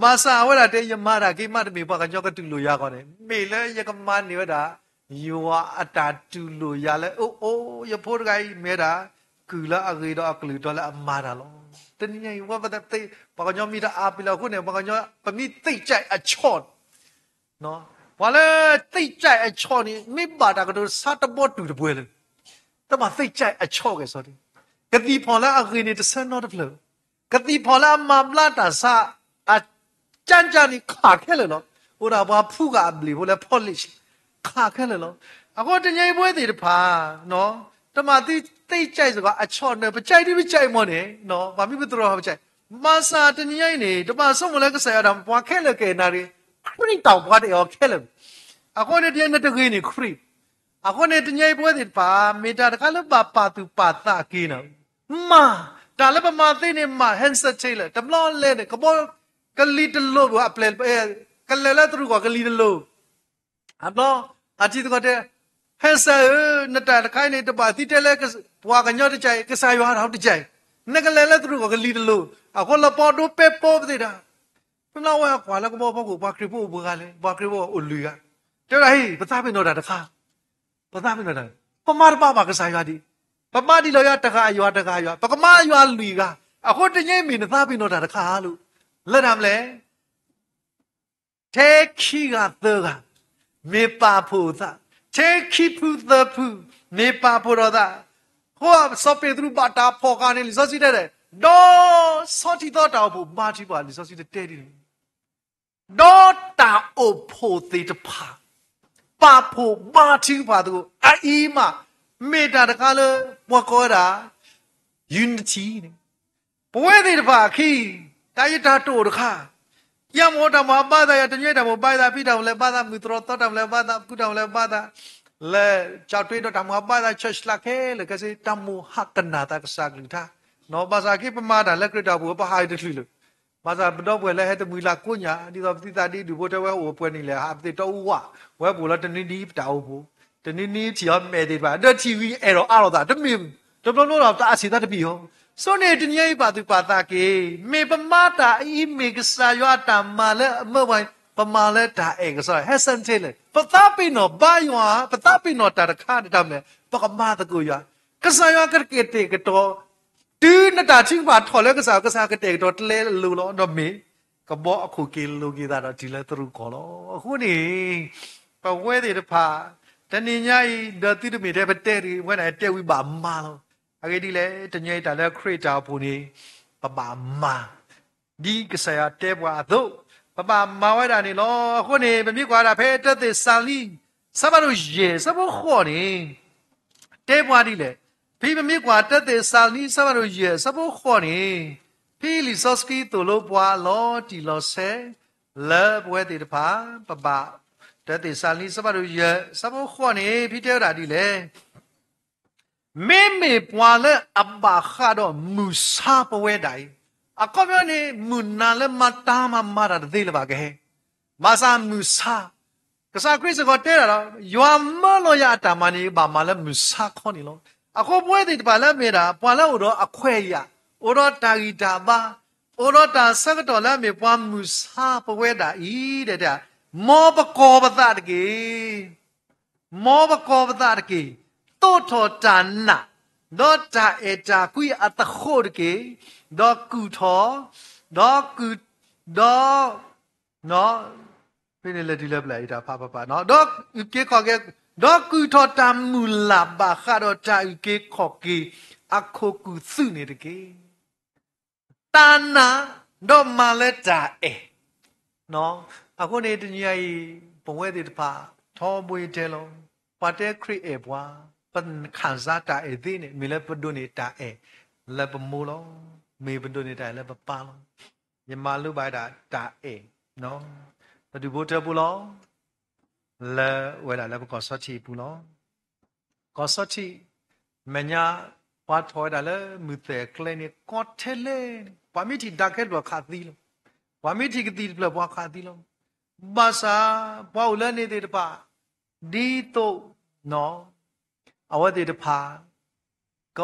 ဘၣ်ဆၣ်အဝဲဒၣ်တဲ ယမၤတၢ်က့မးတမ့ၢ်ပှၤကညီကတူၢ်လိာ်ယၤအဂီၢ်န့ၣ်, မ့ၢ်လၢယကမၤန့ၢ်ဝဲဒၣ် ယွၤအတၢ်တူၢ်လိာ်ယၤလၢ အိၣ်အိၣ် ယဖိတဂၤအံၤမ့ၢ်ဝဲဒၣ် ကုၢ်လၢအဂ့ၤဒီးအကလုၢ်တီလၢအမၤတၢ်လီၤ. တနံၤညါအံၤ ဝဲပသ့ ပှၤကညီမ့ၢ်တအါပ့ၤလီၤအဃိန့ၣ် ပှၤကညီ ပမ့ၢ်သ့ၣ်ကၠဲးအဆီၣ် ပှၤလၢသ့ၣ်ကၠဲးအဆီၣ်န့ၣ် မ့ၢ်ဘၣ်တၢ်ကတိၤဆါတဘီတူၢ်တပှဲၤလၢာ်, တဘၣ်သ့ၣ်ကၠဲးအဆီၣ်ကဲၣ်ဆိးန့ၣ်, ကသံၣ်ဖီၣ်လၢအဂ့ၤန့ၣ်တဆၢနီတဖျၢၣ်, ကသံၣ်ဖီၣ်လၢအမၤဘျါတၢ်ဆါ အကၠၢ်ကၠၢ်န့ၣ်ခးခဲလၢာ်လီၤ. အိၣ်ဒၣ်ပှၤဖူကၣ်အဘျ့ၣ်ဖိလၢ polish ခးခဲလၢာ်လီၤ. အဃိတနံၤညါအံၤပဝဲသ့ၣ်တဖၣ် တမၤသုသ့ၣ်ကၠဲးစ့ၢ်ကီးအဆီၣ်န့ၣ် ပကၠဲးဒ်ပကၠဲးမ့ၢ်န့ၣ်, ပှၤမ့ၢ်ပသရိာ်ပကၠဲး, ဘၣ်ဆၣ်တနံၤညါအံၤန့ၣ် တဘၣ်ဆိကမိၣ်လၢကစၢ်ယွၤဒၣ် ပှၤခဲလၢာ်ကအဲၣ်နၤရ့, ခရံာ်တၢ်ပှၤတအဲၣ်အီၤခဲလၢာ်, အဃိန့ၣ်တနံၤညါအံၤနတဂ့ၤန့ၢ်ခရံာ်, အဃိန့ၣ်တနံၤညါအံၤပဝဲသ့ၣ်တဖၣ် မ့ၢ်တၢ်တခါလၢဘၣ်ပာ်သူၣ်ပာ်သးက့ၤနၤ, မၤ, တၢ်လၢပမၤသ့န့ၣ်မၤ ဟဲစၢၣ်ထ့လၢာ် တဘျီလဲၣ်န့ၣ် ကဘီ ကလံၤတလိၤဘၣ်အပျဲၢ်, ကလဲၤလၢတရူးကီၢ်ကလံၤတလိၤ အဘျီ အတံၤသကိးတဲ, ဟဲစၢၣ်ဧၢ, နတၢ်တခါအံၤန့ၣ် တဘၣ်သံတဲလၢ ပှၤကညီတကၠဲး, ကစၢ်ယွၤတကၠဲး, နကလဲၤလၢတရူးကီၢ်ကလံၤတလိၤ, အဃိလၢပီဒိပဲပိပသ့ၣ်တၢ်, မ့ၢ်လၢအဝဲအကွၢ်လၢကဘီဖီခိၣ် ပှၤခရံာ်ဖိအိၣ်ပှဲၤဂၤလဲၣ်, ပှၤခရံာ်ဖိအိၣ်လွံၢ်ဂၤ, တဲဝဲဒၣ်ဟ့ၣ် ပသးပ့ၤနီၣ်တၢ်တခါ, ပသးပ့ၤနီၣ်တၢ်, ပမၤတဘၣ်ဘၣ်ကစၢ်ယွၤဒံး, ပမၤဒ်လီၤယွၤတဂၤယွၤတဂၤယွၤ, ပကမၤယွၤလွံၢ်ဂၤ, အဃိတနံၤညါအံၤမ့ၢ်နသးပ့ၤနီၣ်တၢ်တခါဧါလိၤ, လၢတၢ်မနုၤလဲၣ် ထဲခံဂၤသၢဂၤ မ့ၢ်ပာ်ဖှိၣ်အသး, ထဲခံဖုသၢဖု မ့ၢ်ပာ်ဖှိၣ်ထီၣ်အသး, အဃိစီၤပ့းတရူးဘၣ်တၢ်ဖီၣ်ဃာ်န့ၣ် လံာ်စီဆှံတဲဒၣ်, ဒီးဆီထံသီတၢ်အိၣ်ဖှိၣ်ဘါထုကဖၣ် လံာ်စီဆှံတတဲဒ်န့ၣ်, ဒီးတၢ်အိၣ်ဖှိၣ်သ့ၣ်တဖၣ် ပာ်ဖှိၣ်ဘါထုကဖၣ်သကိး အအံၤမး မ့ၢ်တၢ်တခါလၢ ပှၤကိးဝဲဒၣ် unity န့ၣ် ပဝဲသ့ၣ်တဖၣ်အခံ တၢ်ယတၢ်တအိၣ်တခါ, ယမ့ၢ်တၢ်မ့ၢ်ဘါသး ယတညီတၢ်မ့ၢ်ဘါသး ဖံတၢ်မ့ၢ်လဲၤဘါသး မုၢ်တြီၢ်သီတၢ်မ့ၢ်လဲၤဘါသး ဖုတၢ်မ့ၢ်လဲၤဘါသး, လဲၤကၠီၣ်တွ့ဒီးတၢ်မ့ၢ်ဘါသး church လၢခဲလၢာ်ခဲဆ့ တၢ်မိၣ်ဟးကနၣ်သးကစၢ်ကလုၢ်ကထါ, ဘၣ်ဆၣ်က့ ပမၤတၢ်လၢခရံာ်တၢ်အိၣ်ဖှိၣ် ပဟးအံၤတချုးလၢၤ, ဘၣ်ဆၣ်ပဒီပုၢ်ဝဲၢ်လၢဟဲတမှံၤလၢကိးညါ ဒ်သိးပသံသးဒ်ဒူၣ်ဖိထၢဝဲအိၣ်ပှဲၤနံၣ်လဲၣ် ဟးပသ့ၣ်တီအူဝး, ဝဲပအိၣ်လၢတနံၤဒ်ပတၢ်အိၣ်ဖှိၣ်, တနံၤနံၤထံၣ်အီၤမဲာ်သ့ၣ်တဖၣ် ဒီးထံၣ်ဝံၤအဲၣ်ဒိးအါလိာ်သး တမ့ၢ်, တဘျီဘျီဒီးတၢ်အဆံးသးတပံၤအီၤ, ဆိန့ၣ်တနံၤအံၤပာ်သူၣ်ပာ်သးက့ၤ, မ့ၢ်ပမၤတၢ်အံၤမ့ၢ်ကစၢ်ယွၤအတၢ်မၤလၢအမၢပှၤ, ပမၤလၢတၢ်အဲၣ်ကစီဒီ, ဟဲဆၢထ့လဲၣ်, ပသးပ့ၤနီၣ်ဘါယွၤ, ပသးပ့ၤနီၣ်တၢ်တခါတၢ်မနုၤလဲၣ် ပကမၤသကိးယွၤ, ကစၢ်ယွၤကကတဲာ်ကတီၤ တုၤနတၢ်ထုကဖၣ်ထီၣ်လၢကစၢ် ကစၢ်ကတဲာ်ကတီၤတလဲလိၤလီၤ ဒီးမ့ၢ်ကဘီအခိၣ်က့ၤလိၤက့ၤသးဒီးတုၤလၢသရူးကီၢ်လီၤ. အဃိန့ၣ် ပဝဲသ့ၣ်တဖၣ် တနံၤညါအံၤ ဒီးသုတမ့ၢ်ထဲပတဲတဂ့ၤ ပဝဲဒၣ်တဲဝံၤဘၣ်မၤလီၤ. အဂ့ၢ်ဒ်လဲၣ် တနံၤညါအံၤတၢ်လၢခရံာ်တၢ်အိၣ်ဖှိၣ်န့ၣ် ပဘၣ်မၤ ဒ်ကစၢ်ယွၤတဲပှၤအသိး ပဘၣ်မၤဝဲဒၣ်န့ၣ်လီၤ. အဃိန့ၣ် ပမ့ၢ်ကွၢ်ဒၣ်ဖဲတၢသ့းစၤလနံ ဆၢဖးဒိၣ်ယဲၢ် ဆၢဖိဃိးန့ၣ် တဲပှၤဒ်လဲၣ်. ဖဲပမ့ၢ်ကွၢ်တၢသ့းစၤလနံ ဆၢဖးဒိၣ်ယဲၢ် ဆၢဖိဃိးန့ၣ် ဖဲလံာ်စီဆှံသိၣ်လိပှၤလီၤတံၢ်လီၤဆဲး လၢပဝဲသ့ၣ်တဖၣ် ပဘၣ် တၢသ့းစၤလနံ ဆၢဖးဒိၣ်ယဲၢ် ဆၢဖိဃိးန့ၣ် ဖဲတဲဝဲဒၣ်ဒ်လဲၣ်. မ့မ့ၢ်ပှၤလၢအဘၣ်ဃးဒီးမုၢ်ဆါပဝဲဒၣ်အံၤ, အခီပညီန့ၣ် မုၢ်နၤလၢမၤတၢ်မၤမၤတၢ်တသ့လၢၤဘၣ်ကဟဲ, ဘၣ်ဆၣ်မုၢ်ဆါ, ကစၢ်ခရံာ်စ့ၢ်ကီးတဲဒၣ်လီၤ, ယွၤမၢလီၤယၤအတၢ်မၤန့ၣ် ဘၣ်မၤလၢမုၢ်ဆါခီန့ၣ်လီၤ. အဃိပဝဲသ့ၣ်တဖၣ်လၢအမ့ၢ်ဒၣ် ပှၤလၢအိၣ်ဒီးအခွဲးယာ်, အိၣ်ဒီးတၢ်ဂံၢ်တၢ်ဘါ, အိၣ်ဒီးတၢ်ဆၢကတီၢ်လၢအမ့ၢ်ပှၤမုၢ်ဆါပဝဲဒၣ်အံၤ, တဲတဲ, မ်ပကီၢ်ပသးတက့ၢ် မ်ပကီၢ်ပသးတက့ၢ်, သိးထီၣ်တၢ်နာ်, ဒီးတၢ်အဲၣ်တၢ်ကွံအသဃိးတက့ၢ်, ဒီးကုၢ်ထီၣ်, ဒီးကုၢ်, ဒီး, ဖဲန့ၣ်လဲၤတုၤလၢပျၢ်အံၤတၢ်ဖးဖးဖး, ဒီးအုၣ်က့ၤခီၣ်က့ၤ, ဒီးကုၢ်ထီၣ်တၢ်မုၢ်လၢ်ဘၣ်ဃးဒီးတၢ်အုၣ်က့ၤခီၣ်က့ၤအခိၣ်ကုၢ်သုးန့ၣ်တက့ၢ်. တၢ်နာ်, ဒီးမၤလၢတၢ်အဲၣ် အဃိန့ၣ်တနံၤအံၤ ပဝဲသ့ၣ်တဖၣ် ထီဘိယတဲလီၤ, ပှၤတဲခရံာ်အဲၣ်ပှၤ, ပခၣ်စါတၢ်အဲၣ်သ့န့ၣ် မ့ၢ်လၢပဒိးန့ၢ်တၢ်အဲၣ်လၢပမိၢ်လီၤ, မ့ၢ်ပဒိးန့ၢ်တၢ်အဲၣ်လၢပပၢ်လီၤ. ယမၤလိဘၣ်ဝဲဒၣ်တၢ်အဲၣ် ပဒူၣ်ဖိထၢဖိလီၤ. လၢဝဲဒၣ်လၢပကီၢ်စီထံးအပူၤလီၤ. ကီၢ်စီထံး မဲာ်ညါ ပှၤထီၣ်ဝဲဒၣ်လၢမုၢ်သဲၣ်အကျဲန့ၣ် ကီထဲလဲၣ်န့ၣ် ပှၤမ့ၢ်ထံၣ်ဒၣ်ခဲတဖျၢၣ်ခးသံလီၤ. ပှၤမ့ၢ်ထံၣ်ကသံၣ်တဖျၢၣ်ပှၤခးသံလီၤ. ဘၣ်ဆၣ် ပှၤအိၣ်လၢန့ၣ်သ့ၣ်တဖၣ် ဒ်သိး အဝဲသ့ၣ်တဖၣ်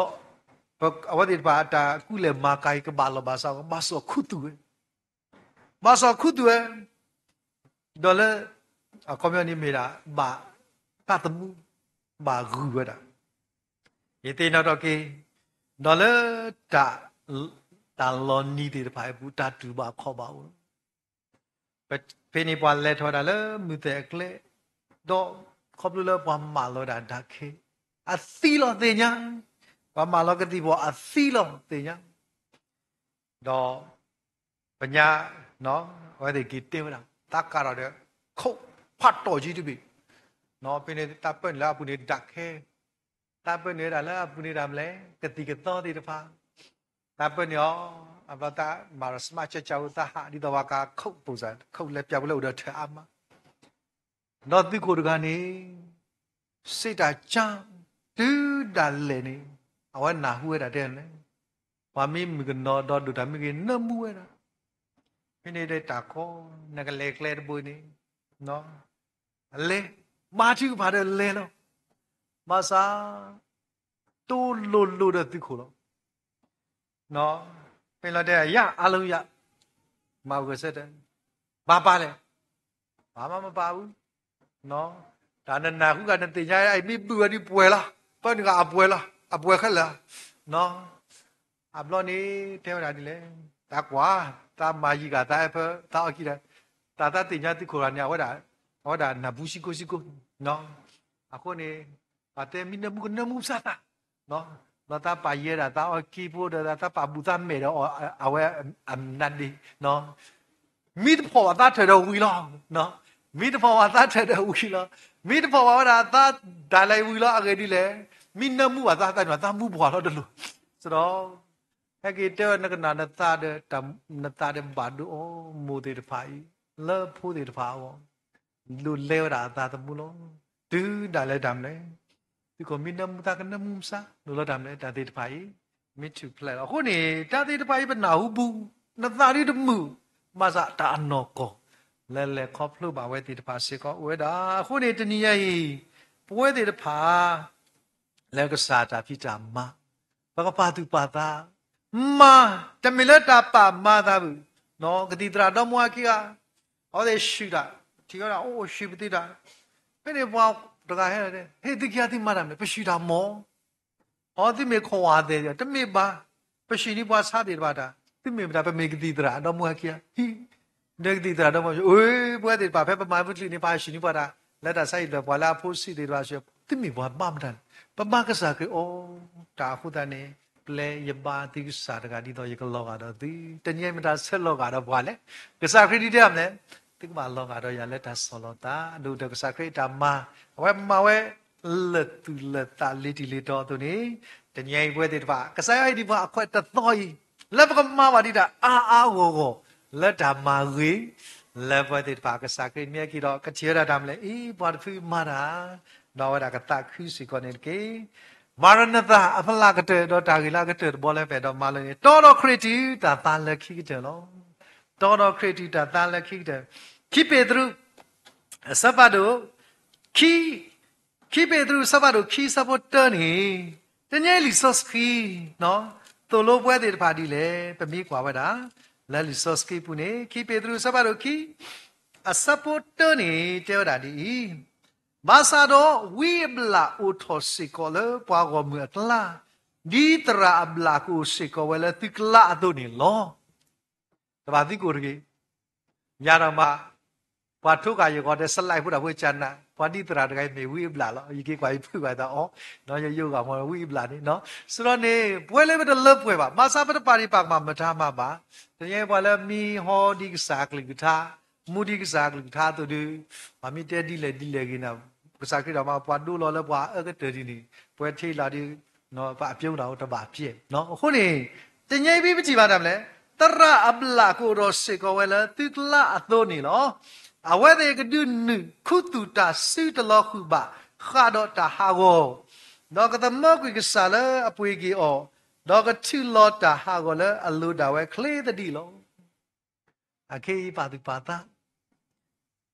အဝဲသ့ၣ်တဖၣ်အတၢ်ကူၣ်လဲၤမၤကၤအံၤ ကဘၣ်လီၢ်ဘၣ်စး ဘၣ်စီၣ်ခူသူၣ်ဝဲ ဘၣ်စီၣ်ခူသူၣ်ဝဲ, ဒီးလၢ အခီပညီန့ၣ်မ့ၢ်ဒၣ် ဘၣ်သးသမူ ဘၣ်ဂုာ်ဝဲဒၣ်, ယသ့ၣ်နီၣ်ထီၣ်က့ၤ, ဒီးလၢ တၢ်လီၤနံၤသ့ၣ်တဖၣ်အပူၤ တၢ်တူၢ်ဘၣ်ခီၣ်ဘၣ်အိၣ်လီၤ. ဖဲန့ၣ်ပှၤလဲၤထီၣ်ဝဲဒၣ်လၢမုၢ်သဲၣ်အကျဲ, ဒီးခီဖျိလၢပှၤမၢလီၤဝဲဒၣ်ဒၣ်ခဲ, အသံလီၤသ့ၣ်ညါ, ပှၤမၢလီၤကသံၣ်ပှၤအသံလီၤသ့ၣ်ညါ, ဒီး ပညါ အဝဲသ့ၣ်က့ၤတဲဝဲဒၣ် သးကးထီၣ်ဒီး ခိၣ်ဖးတီၢ်ကံတဘ့ၣ်, ဖဲန့ၣ်တၢ်ပၢနုာ်လၢအပူၤန့ၣ်ဒၣ်ခဲ, တၢ်ပၢနုာ်ဝဲဒၣ်လၢအပူၤန့ၣ်ဒၣ်မလဲၣ် ကသံၣ်ကသီသ့ၣ်တဖၣ်, တၢ်ပၢနုာ်အီၤ, အဘျီတၢ်မၤဒီး smart ကၢကၢဝဲ တၢ်ဟးဒ်သိးပှၤကခိၣ်ပိၣ်စၢ် ခိၣ်လဲၤပၠးဝဲလၢအိၣ်ဒီးထၢၣ်အါမး ဒီးသုးခိၣ်တဂၤန့ၣ် စံးတၢ်ကါ တုၤဒၣ်လဲာ်န့ၣ် အဝဲနၢ်ဟူဝဲဒၣ်တဲလဲၣ်, ပှၤမ့ၢ်မုၣ်ကနီၤဒီးဒိၣ်တၢ်မ့ၢ်ဂ့ၤ နၢမူဝဲဒၣ်, ဖဲန့ၣ်ဒီးတၢ်ကီ နကလဲၤကျဲတဘိန့ၣ် အလဲၤ ဘါထုကဖၣ်ဒီးလဲၤလီၤ, ဘၣ်ဆၣ် တိလိၤလိၤဒီးသုးခိၣ်လီၤ. ဖဲလီၤတဲ ယၤအါလီၤယၤ, မၤဂဲၤဆၢထၢၣ်, ပၢ်ပၢ်လဲၣ်, ပၢ်မၤမပၢ်ဘူး, တၢ်နနၢ်ဟူဂၤနသ့ၣ်ညါ အံၤမ့ၢ်ဘုၣ်ဝဲဒ်ပှဲၤလီၤ, ပၢနုာ်ဂၤအပှဲၤလီၤ, အပှဲၤခဲလၢာ်, အဘျီန့ၣ် တဲဝဲဒၣ်ဒ်လဲၣ်, တၢ်ကွၢ်, တၢ်မၤယံၤဂၤ တၢ်အဲၣ်ဖၢ တၢ်အီၣ်ကံဒီး, တၢ်သးသ့ၣ်ညါသုးခိၣ်ဂၤန့ၣ် အဝဲဒၣ်, အဝဲဒၣ်နၢ်ပူၤစံကိစံကိ, အဃိန့ၣ် ပှၤတဲမ့ၢ်နၢမူကနၢမူစၢ်သး, လီၤသးပာ်ယဲဒၣ်သးအီၣ်ကံဖိဒီး သးပာ်ဘူးသးမဲာ်ဒီး အဝဲအနါဒ့, န မ့ၢ်တဖီၣ်ဘၣ်သးထၢၣ်ဒီးဝံၤလီၤ. မ့ၢ်တဖီၣ်ဘၣ်သးထၢၣ်ဒီးဝံၤလီၤ. မ့ၢ်တဖီၣ်ဘၣ်ဝဲဒၣ်သးဒၣ်လဲာ်ဝံၤလီၤ. အဂ့ၢ်ဒ်လဲၣ်, မ့ၢ်နၢမူဘၣ်သးသးန့ၣ် သးမူပှၤလီၤတလိၤ. စဒီး ဟဲက့ၤတဲဝဲနကနၣ်နသးဒီး နသးဒီးဘၣ်ဒိအီၤ မိၢ်သ့ၣ်တဖၣ်အံၤ လၢဖိသ့ၣ်တဖၣ်အဂီၢ် ဒိးလဲဝဲဒၣ်အသးသမူလီၤ. တုၤဒၣ်လဲာ်တၢ်မနုၤလဲၣ်, သုးခိၣ်မ့ၢ်နၢမူသးကနၢမူမဆါ လိၣ်လီၤတၢ်မနုၤလဲၣ်, တၢ်သ့ၣ်တဖၣ်အံၤ မ့ၢ်ထုၣ်ဖျဲးလီၤ. အဃိန့ၣ် တၢ်သ့ၣ်တဖၣ်အံၤပနၢ်ဟူဘူး, နသးဒ်တမုာ်, ဘၣ်ဆၣ်တၢ်အနီၢ်ကီၢ် လၢလဲၤခီဖျိဘၣ်ဝဲသ့ၣ်တဖၣ်စ့ၢ်ကီးအိၣ်ဝဲဒၣ်. အဃိန့ၣ် တနံၤညါအံၤ ပဝဲသ့ၣ်တဖၣ် လၢကစၢ်တၢ်ဖံးတၢ်မၤ ပကပာ်သူၣ်ပာ်သး မၤ, တမ့ၢ်လၢတၢ်ပာ်မၤသးဘၣ်. ကသံၣ်သရၣ်ဒီမါဝၤခံဂၤ အဝဲသ့ၣ်ဆှုၣ်တၢ်, ထံၣ်ဝဲဒၣ် အိၣ်ဆှုၣ်ပသ့တၢ်, ဖဲန့ၣ်ပှၤတဂၤဟဲလီၤ, ဟ့ၣ်သုခံဂၤသုမၤတၢ်မနုၤလဲၣ်, ပဆှုၣ်တၢ်မီၤ. အီ သုမ့ၢ်ခိၣ်ဝါသဲး, တမ့ၢ်ဘၣ်, ပဆှုၣ်န့ၢ်ပှၤဆါသ့ၣ်တဖၣ်တၢ်, သုမ့ၢ်မတၤ ပမ့ၢ်ကသံၣ်သရၣ်ဒီမါဝၤခံဂၤ, ဒီးကသံၣ်သရၣ်ဒီမါဝၤ, ပဝဲသ့ၣ်တဖၣ် ဖဲပမၤပချုးန့ၣ် ပှၤဟဲဆှုၣ်န့ၢ်ပှၤတၢ်, လၢတၢ်ဆါဟံၣ်တဖျၢၣ် ပှၤလၢအဖိဆံးသ့ၣ်တဖၣ်ဆှုၣ်, သုမ့ၢ်ပှၤဘၣ်မတၤလဲၣ်, ပဘၣ်ကစၢ်ခရံာ်အီၤ. တၢ်အဃိသတးန့ၣ် ပျဲယဘါသုကစၢ်တဂၤ ဒ်သိးယကလီၤဂာ်ဒီးသု, တနံၤအံၤမတၤဆၢလီၤဂာ်ဒီးပှၤလဲၣ်. ကစၢ်ခရံာ်ဒ်တဲမနုၤလဲၣ်, သုကဘၣ်လီၤဂာ်ဒီးယၤလၢတၢ်ဆီၣ်လီၤသး, အဒိ ဒီးကစၢ်ခရံာ်အတၢ်မၤ, အဝဲမၤဝဲ လၢာ်သူၣ်လၢာ်သးလ့ၤတံၢ်လ့ၤတီၤအသိးန့ၣ်, တနံၤအံၤပဝဲသ့ၣ်တဖၣ် ကစၢ်ယွၤဟ့ၣ်ဒံးပှၤအခွဲးတသီအံၤ, လၢပကမၤဘၣ်ဒံးတၢ်အါအါဂီၢ်ဂီၢ် လၢတၢ်မၤဂ့ၤ, လၢပဝဲသ့ၣ်တဖၣ် ကစၢ်ခရံာ်မ့ၢ်ဟဲက့ၤဒီး ကထံၣ်ဝဲဒၣ်တၢ်မနုၤလဲၣ်, အံၤ ပှၤတဖုမၤတၢ်, ဒီးအဝဲဒၣ်ကသးခုစ့ၢ်ကီးန့ၣ်တက့ၢ်. မၤရနသး အဖလၢ်ကတၢၢ် ဒီးတၢ်ဂ့ၤလၢအကတၢၢ်တဘီလၢပအဲၣ်ဒိးမၤလိန့ၣ်, တီဒီးခရံာ်တုၤတၢ်သါလၢခံကတၢၢ်လီၤ. တီဒီးခရံာ်တုၤတၢ်သါလၢခံကတၢၢ်, ခံပ့းတရူး အဆၢဖးဒိၣ် ခံ, ခံပ့းတရူး အဆၢဖးဒိၣ်ခံ အဆၢဖိတၢန့ၣ်, တနံၤအံၤလံာ်စီဆှံ သိၣ်လိပဝဲသ့ၣ်တဖၣ်ဒ်လဲၣ်, ပမ့ၢ်ကွၢ်ဝဲဒၣ် လၢလံာ်စီဆှံပူၤန့ၣ် ခံပ့းတရူး အဆၢဖးဒိၣ်ခံ အဆၢဖိတၢန့ၣ် တဲဝဲဒၣ်ဒ်အံၤ, ဘၣ်ဆၣ်ဒီးဝံအဘျၣ်အိၣ်ထီၣ်စ့ၢ်ကီးလၢပှၤဂီၢ်မုၢ်အကျါ, ဒ်သရၣ်အဘျၣ်ကအိၣ်စ့ၢ်ကီးဝဲလၢသုကျါအသိးန့ၣ်လီၤ. တဘၣ်သံကိၣ်တဂ့ၤ, ယၤဒီးမး, ပှၤထိဃာ်ယဂီၤဒီး စလဲးဖိတၢ်ဖိကနၣ်, ပှၤဒ်သရၣ်တဂၤအံၤမ့ၢ်ဝံအဘျၣ်လီၤ. ယက့ၤကွၢ်ယဖုၣ်ဘၣ်သးအီၤ, ယယိဂၤမ့ၢ်ဝံအဘျၣ်န့ၣ်, စရီန့ၣ် ပဝဲလၢပတလၢပှဲၤဘၣ်, ဘၣ်ဆၣ်ပတပာ်ဒံးပာ်ကမၣ်မတၤမးဘၣ်. တနံၤအံၤပှၤလၢမံဟီဒံးကစၢ်အကလုၢ်ကထါ, မူဒံးကစၢ်အကလုၢ်ကထါအသိးဒီး, ပှၤမ့ၢ်တဲဒ်လဲၣ်ဒ်လဲၣ်ဂ့ၤန့ၣ်, ကစၢ်ခရံာ်ဒီးမး ပှၤဒိလီၤလၢပှၤအအၢကတၢၢ်ဒ်န့ၣ်, ပှၤထဲလီၤဒီး ပအပျဲၢ်အိၣ်တဘၣ်ပျဲၢ်. အဃိန့ၣ်, တနံၤအံၤပထံၣ်ဘၣ်တၢ်မနုၤလဲၣ်, သရၣ်အဘျၣ်ကအိၣ်ထီၣ်စ့ၢ်ကီးဝဲလၢသုကျါအသိးန့ၣ်လီၤ. အဝဲသ့ၣ်ကဒုးနုာ်ခူသူၣ်တၢ်စုတလီၤဃုာ်ဘၣ်, ဃၣ်ဒီးတၢ်ဟးဂီၤ, ဒီးကသမၢကွံာ်ကစၢ်လၢအပှ့ၤက့ၤအီၤ, ဒီးကထုးလီၤတၢ်ဟးဂီၤလၢအလိၤဒၣ်ဝဲချ့သဒံးလီၤ. အခဲအံၤပာ်သူၣ်ပာ်သး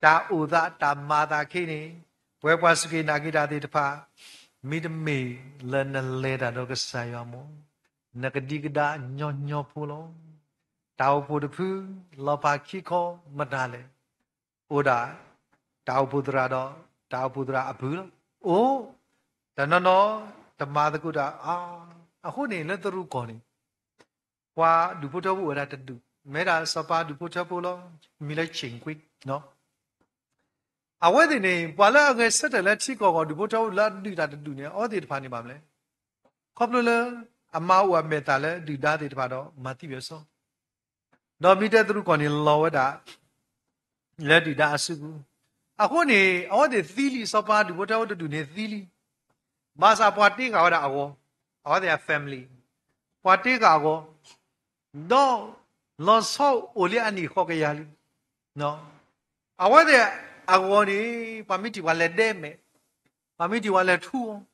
တၢ်အိၣ်သးတၢ်မၤသးခဲအံၤန့ၣ်, ပဝဲပှၤစူၢ်က့ၤနာ်က့ၤတၢ်သ့ၣ်တဖၣ်, မ့တမ့ၢ်လၢနလဲၤတၢ်ဒီးကစၢ်ယွၤမး, နကဒံကဒါညီညီဖိလီၤ. တၢ်အိၣ်ဖှိၣ်တဖု လီၤဖးခံခီမတၤလဲၣ်, အိၣ်ဒၣ် တၢ်အိၣ်ဖှိၣ်သရၣ်ဒီး တၢ်အိၣ်ဖှိၣ်သရၣ်အပုၢ်လီၤ. အိၣ် တနီၤနီၤ တမၤသကိးတၢ်အါ. အဃိန့ၣ် လၢတရူးကီၢ်န့ၣ် ပှၤဒူၣ်ဖိထၢဖိအိၣ်ဝဲဒၣ်တဒူၣ်, မ့ၢ်ဒၣ်စီၤပၤဒူၣ်ဖိထၢဖိလီၤ, မံၤလၢ Cinque. အဝဲသ့ၣ်န့ၣ် ပှၤလၢအဂဲၤဆၢထၢၣ်လၢထံကီၢ်ဂီၢ် ဒူၣ်ဖိထၢဖိလၢအဒုးတၢ်တဒူၣ်န့ၣ် အဝဲသ့ၣ်တဖၣ်န့ၣ်ဘၣ်မနုၤလဲၣ်, ခီဖျိလၢ အမၤအိၣ်အမဲာ်သၣ်လၢဒုၣ်ဒါသ့ၣ်တဖၣ်ဒီးမၤသံဝဲစီၤ ဒီးမ့ၢ်တဲတရူးကီၢ်န့ၣ် လီၤဝဲဒၣ် လၢဒုၣ်ဒါအစုပူၤ. အဃိန့ၣ် အဝဲသ့ၣ်သံလံ စီၤပၤဒူၣ်ဖိထၢဖိတဒူၣ်န့ၣ်သံလံ. ဘၣ်ဆၣ်ပှၤတ့ဃာ်ဝဲဒၣ်အဂီၤ, အဝဲသ့ၣ်အ family ပှၤတ့ဃာ်အဂီၤ, ဒီးလီၤဆီအိၣ်လံအနံၣ်ဃီကယၤလံ. အဝဲသ့ၣ်အဂီၤန့ၣ် ပှၤမ့ၢ်ထံၣ်ပှၤလဲၤဒဲမဲာ်, ပှၤမ့ၢ်ထံၣ်ပှၤလဲၤထူအီၤ,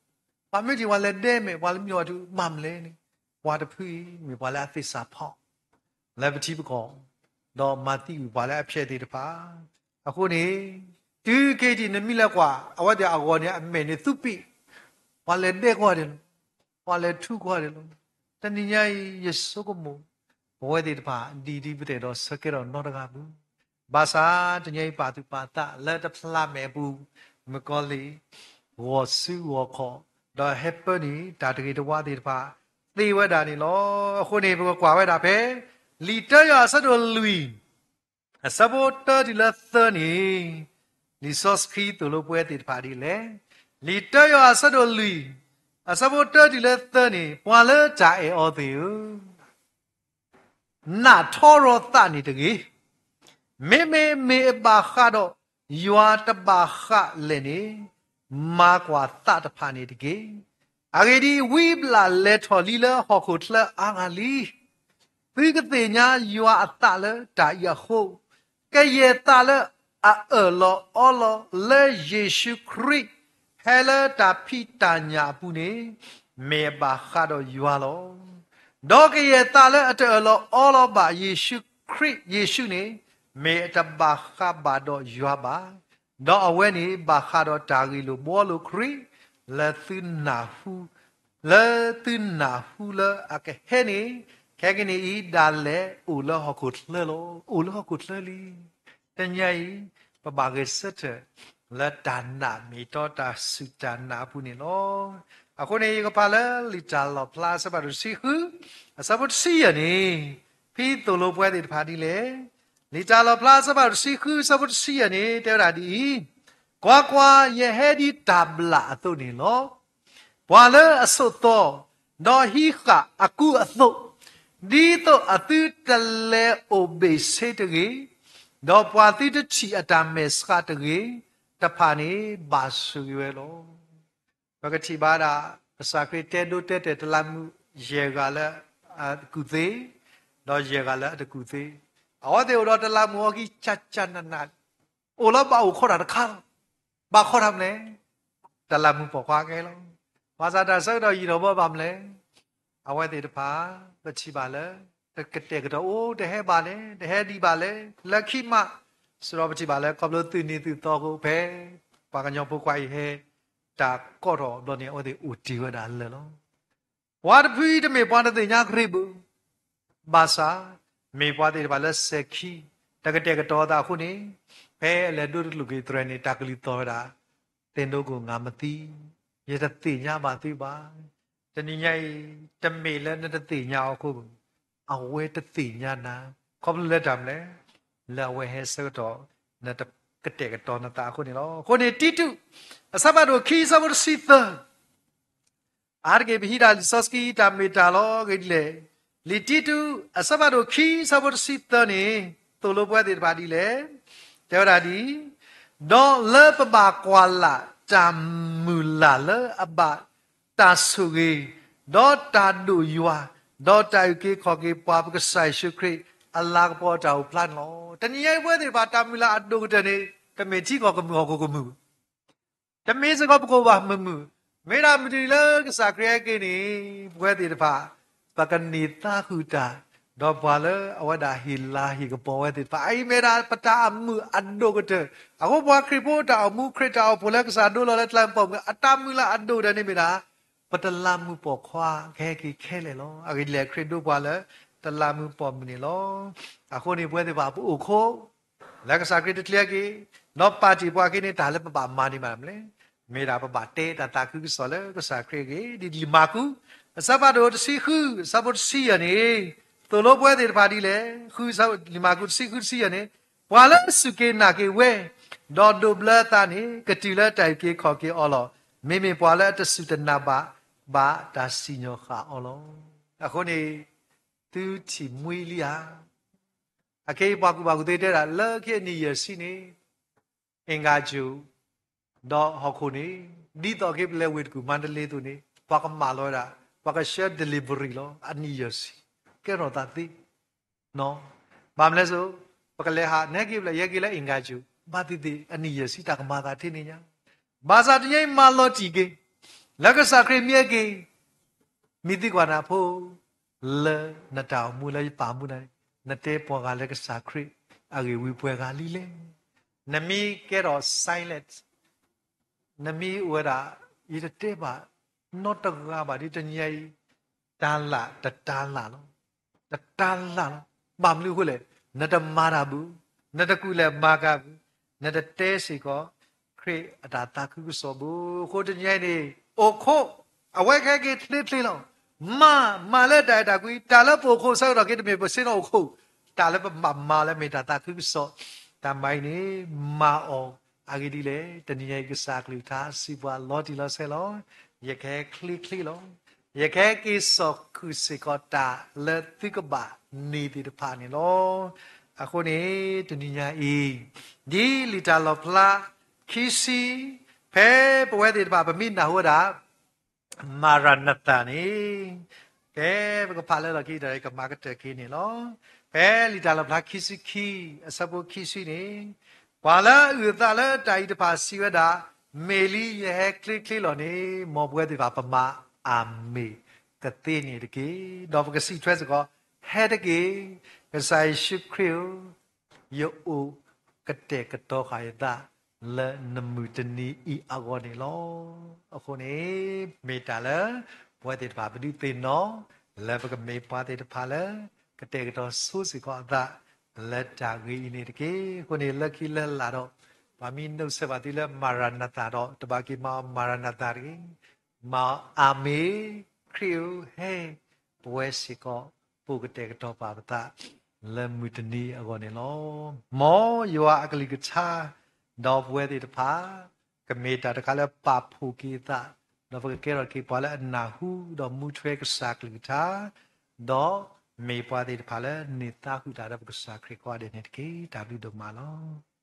ပှၤမ့ၢ်ထံၣ်ပှၤလဲၤဒဲမဲာ်, ပှၤလၢမံဝဲတုၤဘၣ်မလဲၣ်န့ၣ်, ပှၤတဖုအံၤ မ့ၢ်ပှၤလၢအသ့ၣ်စးဖီ လၢပထံပကီၢ်, ဒီးမၤသံကွံာ်ပှၤလၢအဖျဲးသ့ၣ်တဖၣ်. အဃိန့ၣ် တုၤခဲအံၤနမ့ၢ်လဲၤကွၢ် အဝဲသ့ၣ်အဂီၤန့ၣ် အမဲာ်န့ၣ်သူပံာ်, ပှၤလဲၤဒဲကွၢ်ဒဲးလီၤ, ပှၤလဲၤထူကွၢ်ဒဲးလီၤ. တနံၤညါအံၤ ယဆိကမိၣ် ပဝဲသ့ၣ်တဖၣ် ဒ်ဒ်ပတအဲၣ်ဒိးဆၢကဲထီၣ်နီတဂၤဘၣ်. ဘၣ်ဆၣ်တနံၤအံၤပာ်သူၣ်ပာ်သးလၢတဖျးမဲာ်အပူၤ, မုၣ်ကီၤလံၢ် ဂီၤစုဂီၤခီၣ်, ဒီးဟဲပၢနုာ်တၢ်တဂ့ၤတဝါသ့ၣ်တဖၣ် သ့ဝဲဒၣ်န့ၣ်လီၤ. အဃိန့ၣ် ပကကွၢ်ဝဲဒၣ်ဖဲ လံာ်တၢယွၤအဆၢဒိၣ်လွံၢ် အဆၢဖိတၢတုၤလၢသၢန့ၣ်, လံာ်စီဆှံသိၣ်လိပဝဲသ့ၣ်တဖၣ်ဒ်လဲၣ်. လံာ်တၢယွၤအဆၢဒိၣ်လွံၢ် အဆၢဖိတၢတုၤလၢသၢန့ၣ်, ပှၤလၢတၢ်အဲၣ်အီၤသ့ၣ်ဧၢ, နးထီရီၤသးန့ၣ်တဂ့ၤ. မ့မ့ၢ်မ့ၢ်အဘၣ်ဃးဒီးယွၤတဘၣ်ဃးလဲၣ်န့ၣ်, မၤကွၢ်သးတဖၣ်န့ၣ်တက့ၢ်. အဂ့ၢ်ဒ်အံၤ, ဝံဘျးလဲၤထီၣ်လံလၢဟီၣ်ခိၣ်ချၢအါဂၤလံ. သုကသ့ၣ်ညါယွၤအသးလၢတၢ်အံၤအဃိ, ကယဲၢ်သးလၢအအၢၣ်လီၤအီလီၤလၢယ့ၣ်ၡူးခရံာ် ဖဲလၢတၢ်ဖံးတၢ်ညၣ်အပူၤန့ၣ်, မ့ၢ်အဘၣ်ဃးဒီးယွၤလီၤ. ဒီးကယဲၢ်သးလၢအတအၢၣ်လီၤအီလီၤဘၣ်ယ့ၣ်ၡူးခရံာ်ယ့ၣ်ၡူးန့ၣ်, မ့ၢ်အတဘၣ်ဃးဘၣ်ဒီးယွၤဘၣ်. ဒီးအဝဲန့ၣ်ဘၣ်ဃးဒီးတၢ်ဂ့ၢ်လိာ်ဘှီလိာ်ခရံာ် လၢသုနၢ်ဟူ လၢသုနၢ်ဟူလၢအကဟဲန့ၣ်, ခဲကနံၣ်အံၤဒၣ်လဲာ်အိၣ်လၢဟီၣ်ခိၣ်ချၢလီၤ. အိၣ်လၢဟီၣ်ခိၣ်ချၢလံ. တနံၤအံၤ ပဘၣ်ဂဲၤဆၢထၢၣ် လၢတၢ်နာ်မ့ၢ်တီတၢ်စူၢ်တၢ်နာ်အပူၤန့ၣ်လီၤ. အဃိန့ၣ် ယကဖးလၢလံာ်တၢ်လီၣ်ဖျါအဆၢဖးဒိၣ်တဆံဃု, အဆၢဖိတဆံယဲၢ်န့ၣ်, ဖဲသိၣ်လိပဝဲသ့ၣ်တဖၣ်ဒ်လဲၣ်. လံာ်တၢ်လီၣ်ဖျါအဆၢဖးဒိၣ်တဆံဃု အဆၢဖိတဆံယဲၢ်န့ၣ် တဲဝဲဒၣ်ဒ်အံၤ, ကွၢ်ကွၢ်, ယဟဲဒ်တၢ်ဘျၣ်အသိးန့ၣ်လီၤ. ပှၤလၢအဆိးသီ, ဒီးဟံးဃာ်အကူအသိး, ဒ်သိးအသုတလဲၤအိၣ်ဘ့ၣ်ဆ့တဂ့ၤ, ဒီးပှၤသုတထံၣ်အတၢ်မဲာ်ဆှးတဂ့ၤ, တဖၣ်န့ၣ်ဘၣ်ဆိၣ်ဂ့ၤဝဲလီၤ. ပကထံၣ်ဘၣ်ဒၣ် ကစၢ်ခရံာ်တဲဒိတဲတဲာ်တလးမူ ယဲၢ်ဂၤလၢအကူၣ်သ့, ဒီးယဲၢ်ဂၤလၢအတကူၣ်သ့, အဝဲသ့ၣ်အိၣ်ဒီးတလးမူအီၤခံ ကၠၢ်ကၠၢ်နးနး, အိၣ်လၢဘၣ်အိၣ်ခိးတၢ်တခါလီၤ. ဘၣ်ဃးတၢ်မနုၤလဲၣ်, တလးမူပိာ်ခွါခဲလီၤ. ဘၣ်ဆၣ်တၢ်ဆၢကတီၢ်ယံာ်ထီၣ်ဘၣ်ဘၣ်မနုၤလဲၣ်, အဝဲသ့ၣ်တဖၣ် ပထံၣ်ဘၣ်လၢ တကတဲာ်ကတီၤအိၣ် တဟဲဘၣ်လဲၣ်, တဟဲဒံးဘၣ်လဲၣ်, လၢခံမး, စရီပထံၣ်ဘၣ်လၢ ခီဖျိသုးနံၤသုးသီအဃိ ဖဲ ပှၤကညီဖိခွါအံၤဟဲ တၢ်ကိးထီၣ်ဘျီန့ၣ် အဝဲသ့ၣ်အိၣ်တ့ၢ်ဝဲဒၣ်လၢာ်လီၤ. ပှၤတဖုအံၤတမ့ၢ်ပှၤတသ့ၣ်ညါခရံာ်ဘၣ်. ဘၣ်ဆၣ် မ့ၢ်ပှၤသ့ၣ်တဖၣ်လၢစဲၤခံ, တကတဲာ်ကတီၤသးအဃိန့ၣ်, ဖဲအလဲၤဒိတကျိၣ်က့ၤသရဲန့ၣ် တၢ်ကလုၢ်သီၣ်ဝဲဒၣ်, သ့ၣ်ဒိကအိၣ် ငါမသိ, ယတသ့ၣ်ညါဘၣ်သုဘၣ်. တနံၤညါအံၤ တမ့ၢ်လၢနတသ့ၣ်ညါအီၤအဃိဘၣ်, အဝဲတသ့ၣ်ညါနၤ, ခီဖျိလၢတၢ်မနုၤလဲၣ်, လၢအဝဲဟဲဆၢကတီၢ် နတကတဲာ်ကတီၤနသးအဃိန့ၣ်လီၤ. အဃိန့ၣ် တံတူး အဆၢဖးဒိၣ်ခံ အဆၢဖိတဆံသၢ အါတက့ၢ်ပဟံးဒၣ်လံာ်စီဆှံတၢ်မ့ၢ်တၢ်လီၤဂ့ၤဒ်လဲၣ်. လံာ်တံတူး အဆၢဖးဒိၣ်ခံ အဆၢဖိတဆံသၢန့ၣ် သိၣ်လိပဝဲသ့ၣ်တဖၣ်ဒ်လဲၣ်. တဲဝဲဒၣ်ဒ်အံၤ, ဒီးလၢပဘၣ်ကွၢ်လၢ်တၢ်မုၢ်လၢ်လၢအဘၣ်တၢ်ဆိၣ်ဂ့ၤ, ဒီးတၢ်ဒိၣ်ယွၤ, ဒီးတၢ်အုၣ်က့ၤခီၣ်က့ၤပှၤပကစၢ်ယ့ၣ်ၡူးခရံာ် အလၤကပီၤတၢ်အိၣ်ဖျါန့ၣ်လီၤ. တနံၤညါအံၤပဝဲသ့ၣ်တဖၣ်တၢ်မုၢ်လၢ်အဒိၣ်ကတၢၢ်န့ၣ် တမ့ၢ်ထံကီၢ်ကမုာ်ဟီၣ်ခိၣ်ကမုာ် တမ့ၢ်စ့ၢ်ကီးပကအိၣ်ဘၣ်မုာ်မုာ်, မ့ၢ်ဒၣ်မနုၤလၢကစၢ်ခရံာ်ဟဲက့ၤန့ၣ် ပဝဲသ့ၣ်တဖၣ် ပကန့ၢ်သါဃုာ်တၢ်, ဒီးပှၤလၢအဝဲဒၣ်ဟ့ၣ်လၤဟ့ၣ်ကပီၤဝဲသ့ၣ်တဖၣ် အအံၤမ့ၢ်ဒၣ်ပတၢ်အမုာ်အဒိၣ်ကတၢၢ်. အဃိပှၤခရံာ်ဖိတၢ်အိၣ်မူ ခရံာ်တၢ်အိၣ်ဖှိၣ်လၢကစၢ်ဒိလီၤလၢတလးမူပိာ်မုၣ် အတၢ်မုၢ်လၢ်အဒိၣ်ကတၢၢ်န့ၣ်မ့ၢ်ဒၣ် ပတလးမူပိာ်ခွါကဟဲက့ၤခဲလၢာ်လီၤ. အဂ့ၢ်ဒ်လဲၣ် ခရံာ်ဒိပှၤလၢတလးမူပိာ်မုၣ်န့ၣ်လီၤ. အဃိန့ၣ် ပဝဲသ့ၣ်တဖၣ်ပအိၣ်ခိး လၢကစၢ်ခရံာ်တချ့က့ၤ, ဒီးပာ်တ့ၢ်ပှၤက့ၤန့ၣ် တၢ်လၢပဘၣ်မၤန့ၢ်ဘၣ်မနုၤလဲၣ်, မ့ၢ်ဒၣ်ပဘၣ်တဲတၢ်သးခုကစီၣ်လၢကစၢ်ခရံာ်အဂ့ၢ် ဒ်လံာ်မၢ်ကူး အဆၢဖးဒိၣ်တဆံဃု အဆၢဖိတဆံယဲၢ်န့ၣ် သိၣ်လိပဝဲသ့ၣ်တဖၣ်ဒ်လဲၣ်. ဃု လံာ်မၢ်ကူးတဆံဃုတဆံယဲၢ်န့ၣ်, ပှၤလၢအစူၢ်က့ၤနာ်က့ၤဝဲ, ဒီးဒိးဘျၢအသးန့ၣ် ကတုၤလၢတၢ်အုၣ်က့ၤခီၣ်က့ၤအီၤလီၤ. မ့မ့ၢ်ပှၤလၢအတစူၢ်တနာ်ဘၣ် ဘၣ်တၢ်စံၣ်ညီၣ်ဃာ်အီၤလီၤ. အဃိန့ၣ် သုထံၣ်မှံလံဧါ. အခဲအံၤပှၤကူၣ်ဘၣ်ကူၣ်သ့တဲဒၣ် လၢခံအနံၣ်ယဲၢ်ဆံန့ၣ် အင်္ဂါဂြိုဟ် ဒီးဟီၣ်ခိၣ်န့ၣ် ဒ်သိးက့ၤပလဲၤဝ့ၢ်တကူၣ် မန္တလေးအသိးန့ၣ် ပှၤကမၢလီၤဝဲဒၣ် ပှၤကဆှၢ delivery လီၤ. အနံၣ်ယဲၢ်ဆံ ကဲထီၣ်သးသ့ ဘၣ်မနုၤလဲၣ်စိ ပကလဲၤဟး နဟဲက့ၤဖဲလဲၣ် ယဟဲက့ၤလၢအင်္ဂါဂြိုဟ် ဘၣ်သ့ၣ်သ့ၣ် အနံၣ်ယဲၢ်ဆံတၢ်ကမၤသးထဲန့ၣ်ညါ. ဘၣ်ဆၣ်တနံၤညါအံၤမၤလီၤတံၢ်က့ၤ လၢကစၢ်ခရံာ်မ့ၢ်ဟဲက့ၤ မ့ၢ်သံကွၢ်နၤဖိ လၢနတၢ်အိၣ်မူလၢယပာ်မူနၤန့ၣ် နတဲပှဲၤဂၤလၢကစၢ်ခရံာ်အဂ့ၢ်ဝံၤပှဲၤဂၤလံလဲၣ်. နမ့ၢ်ကဲထီၣ် silent နမ့ၢ်အိၣ်ဝဲဒၣ် ယတတဲဘၣ် နီတဂၤဘၣ်ဒီးတနံၤညါအံၤ တၤလၣ် တတၤလၣ်လီၤ. တတၤလၣ်လီၤ. ဘၣ်မနုၤအဃိလဲၣ်, နတမၤတၢ်ဘၣ်, နတကူၣ်လဲၤမၤကၤဘၣ်, နတတဲစ့ၢ်ကီး ခရံာ်အတၢ်သးခုကစီၣ်ဘၣ်. အဃိတနံၤညါအံၤန့ၣ် အိၣ်ခိး အဝဲကဟဲက့ၤချ့ချ့လီၤ. မၤ မၤလၢတၢ်အဲၣ်တၢ်ကွံ, တၢ်လၢပအိၣ်ခိးဆၢကတီၢ်ခဲအံၤတမ့ၢ်ပဆ့ၣ်နီၤအိၣ်ခိး, တၢ်လၢပဘၣ်မၤလၢမ့ၢ်တၢ်သးခုကစီၣ်, တၢ်မၤအံၤန့ၣ် မၤအီၤ အဂ့ၢ်ဒ်လဲၣ်, တနံၤညါအံၤ ကစၢ်အကလုၢ်ကထါစံးပှၤလီၤတံၢ်လီၤဆဲးလီၤ. ယကဟဲချ့ချ့လီၤ. ယကဟဲက့ၤစိာ်ဃုာ်စ့ၢ်ကီးတၢ်လၢသုကဘၣ်န့ၢ်သ့ၣ်တဖၣ်န့ၣ်လီၤ. အဃိန့ၣ် တနံၤညါအံၤ ဒ်လံာ်တၢ်လီၣ်ဖျါခံဆံ, ဖဲပဝဲသ့ၣ်တဖၣ် ပမ့ၢ်နၢ်ဟူဝဲဒၣ် မၤရနၤသၤန့ၣ်, ကဲ ပကဖးလၢလီၢ်ခံဒီး ကမၤကတၢၢ်က့ၤန့ၣ်လီၤ. ဖဲလံာ်တၢ်လီၣ်ဖျါခံဆံခံ အဆၢဖိခံဆံန့ၣ်, ပှၤလၢအအုၣ်အသးလၢတၢ်အံၤတဖၣ်စံးဝဲဒၣ်, မ့ၢ်လံ ယဟဲချ့ချ့လီၤန့ၣ်, မ်ပဝဲသ့ၣ်တဖၣ် ပမၤအၤမ့ၣ်ကသ့န့ၣ်တက့ၢ်. ဒီးပကစံးထွဲစ့ၢ်ကီး, ဟဲတက့ၢ်, ကစၢ်ယ့ၣ်ၡူးခရံာ်ဧၢ, ယအိၣ်ကတဲာ်ကတီၤဃာ်ယသး လၢနမုၢ်တနံၤအံၤအဂီၢ်န့ၣ်လီၤ. အဃိန့ၣ် မ့ၢ်တၢ်လၢ ပဝဲသ့ၣ်တဖၣ်ပဒုးသ့ၣ်နီၣ် လၢပကမ့ၢ်ပှၤသ့ၣ်တဖၣ်လၢ ကတဲာ်ကတီၤဆိစ့ၢ်ကီးအသး လၢတၢ်ဂ့ၢ်အံၤန့ၣ်တက့ၢ်. အဃိန့ၣ် လၢခံလၢလာ်ဒီး ပှၤမ့ၢ်နုာ်ဆၢဘၣ်သုလၢမၤရနၤသၤဒီး တဘၣ်က့ၤမၤအီၤမၤရနၤသၤတဂ့ၤ, မၤအၤမ့ၣ်, ခရံာ်ဧၢ, ဟဲ, ပဝဲစ့ၢ်ကီး ပကတဲာ်ကတီၤပာ်ပသး လၢမုၢ်တနံၤအဂီၢ်န့ၣ်လီၤ. မ်ယွၤအကလုၢ်ကထါ ဒီးပဝဲသ့ၣ်တဖၣ် ကမ့ၢ်တၢ်တခါလၢပာ်ဖှိၣ်က့ၤအသး, ဒီးပကကဲထီၣ်က့ၤပှၤလၢအနၢ်ဟူဒီးမူထွဲကစၢ်ကလုၢ်ကထါ, ဒီးမ့ၢ်ပှၤသ့ၣ်တဖၣ်လၢ န့ၢ်သါဃုာ်တၢ်ဒီးပကစၢ်ခရံာ်ကိးဂၤဒဲးန့ၣ်တက့ၢ်. တၢ်ဘျုးဒိၣ်မးလီၤ.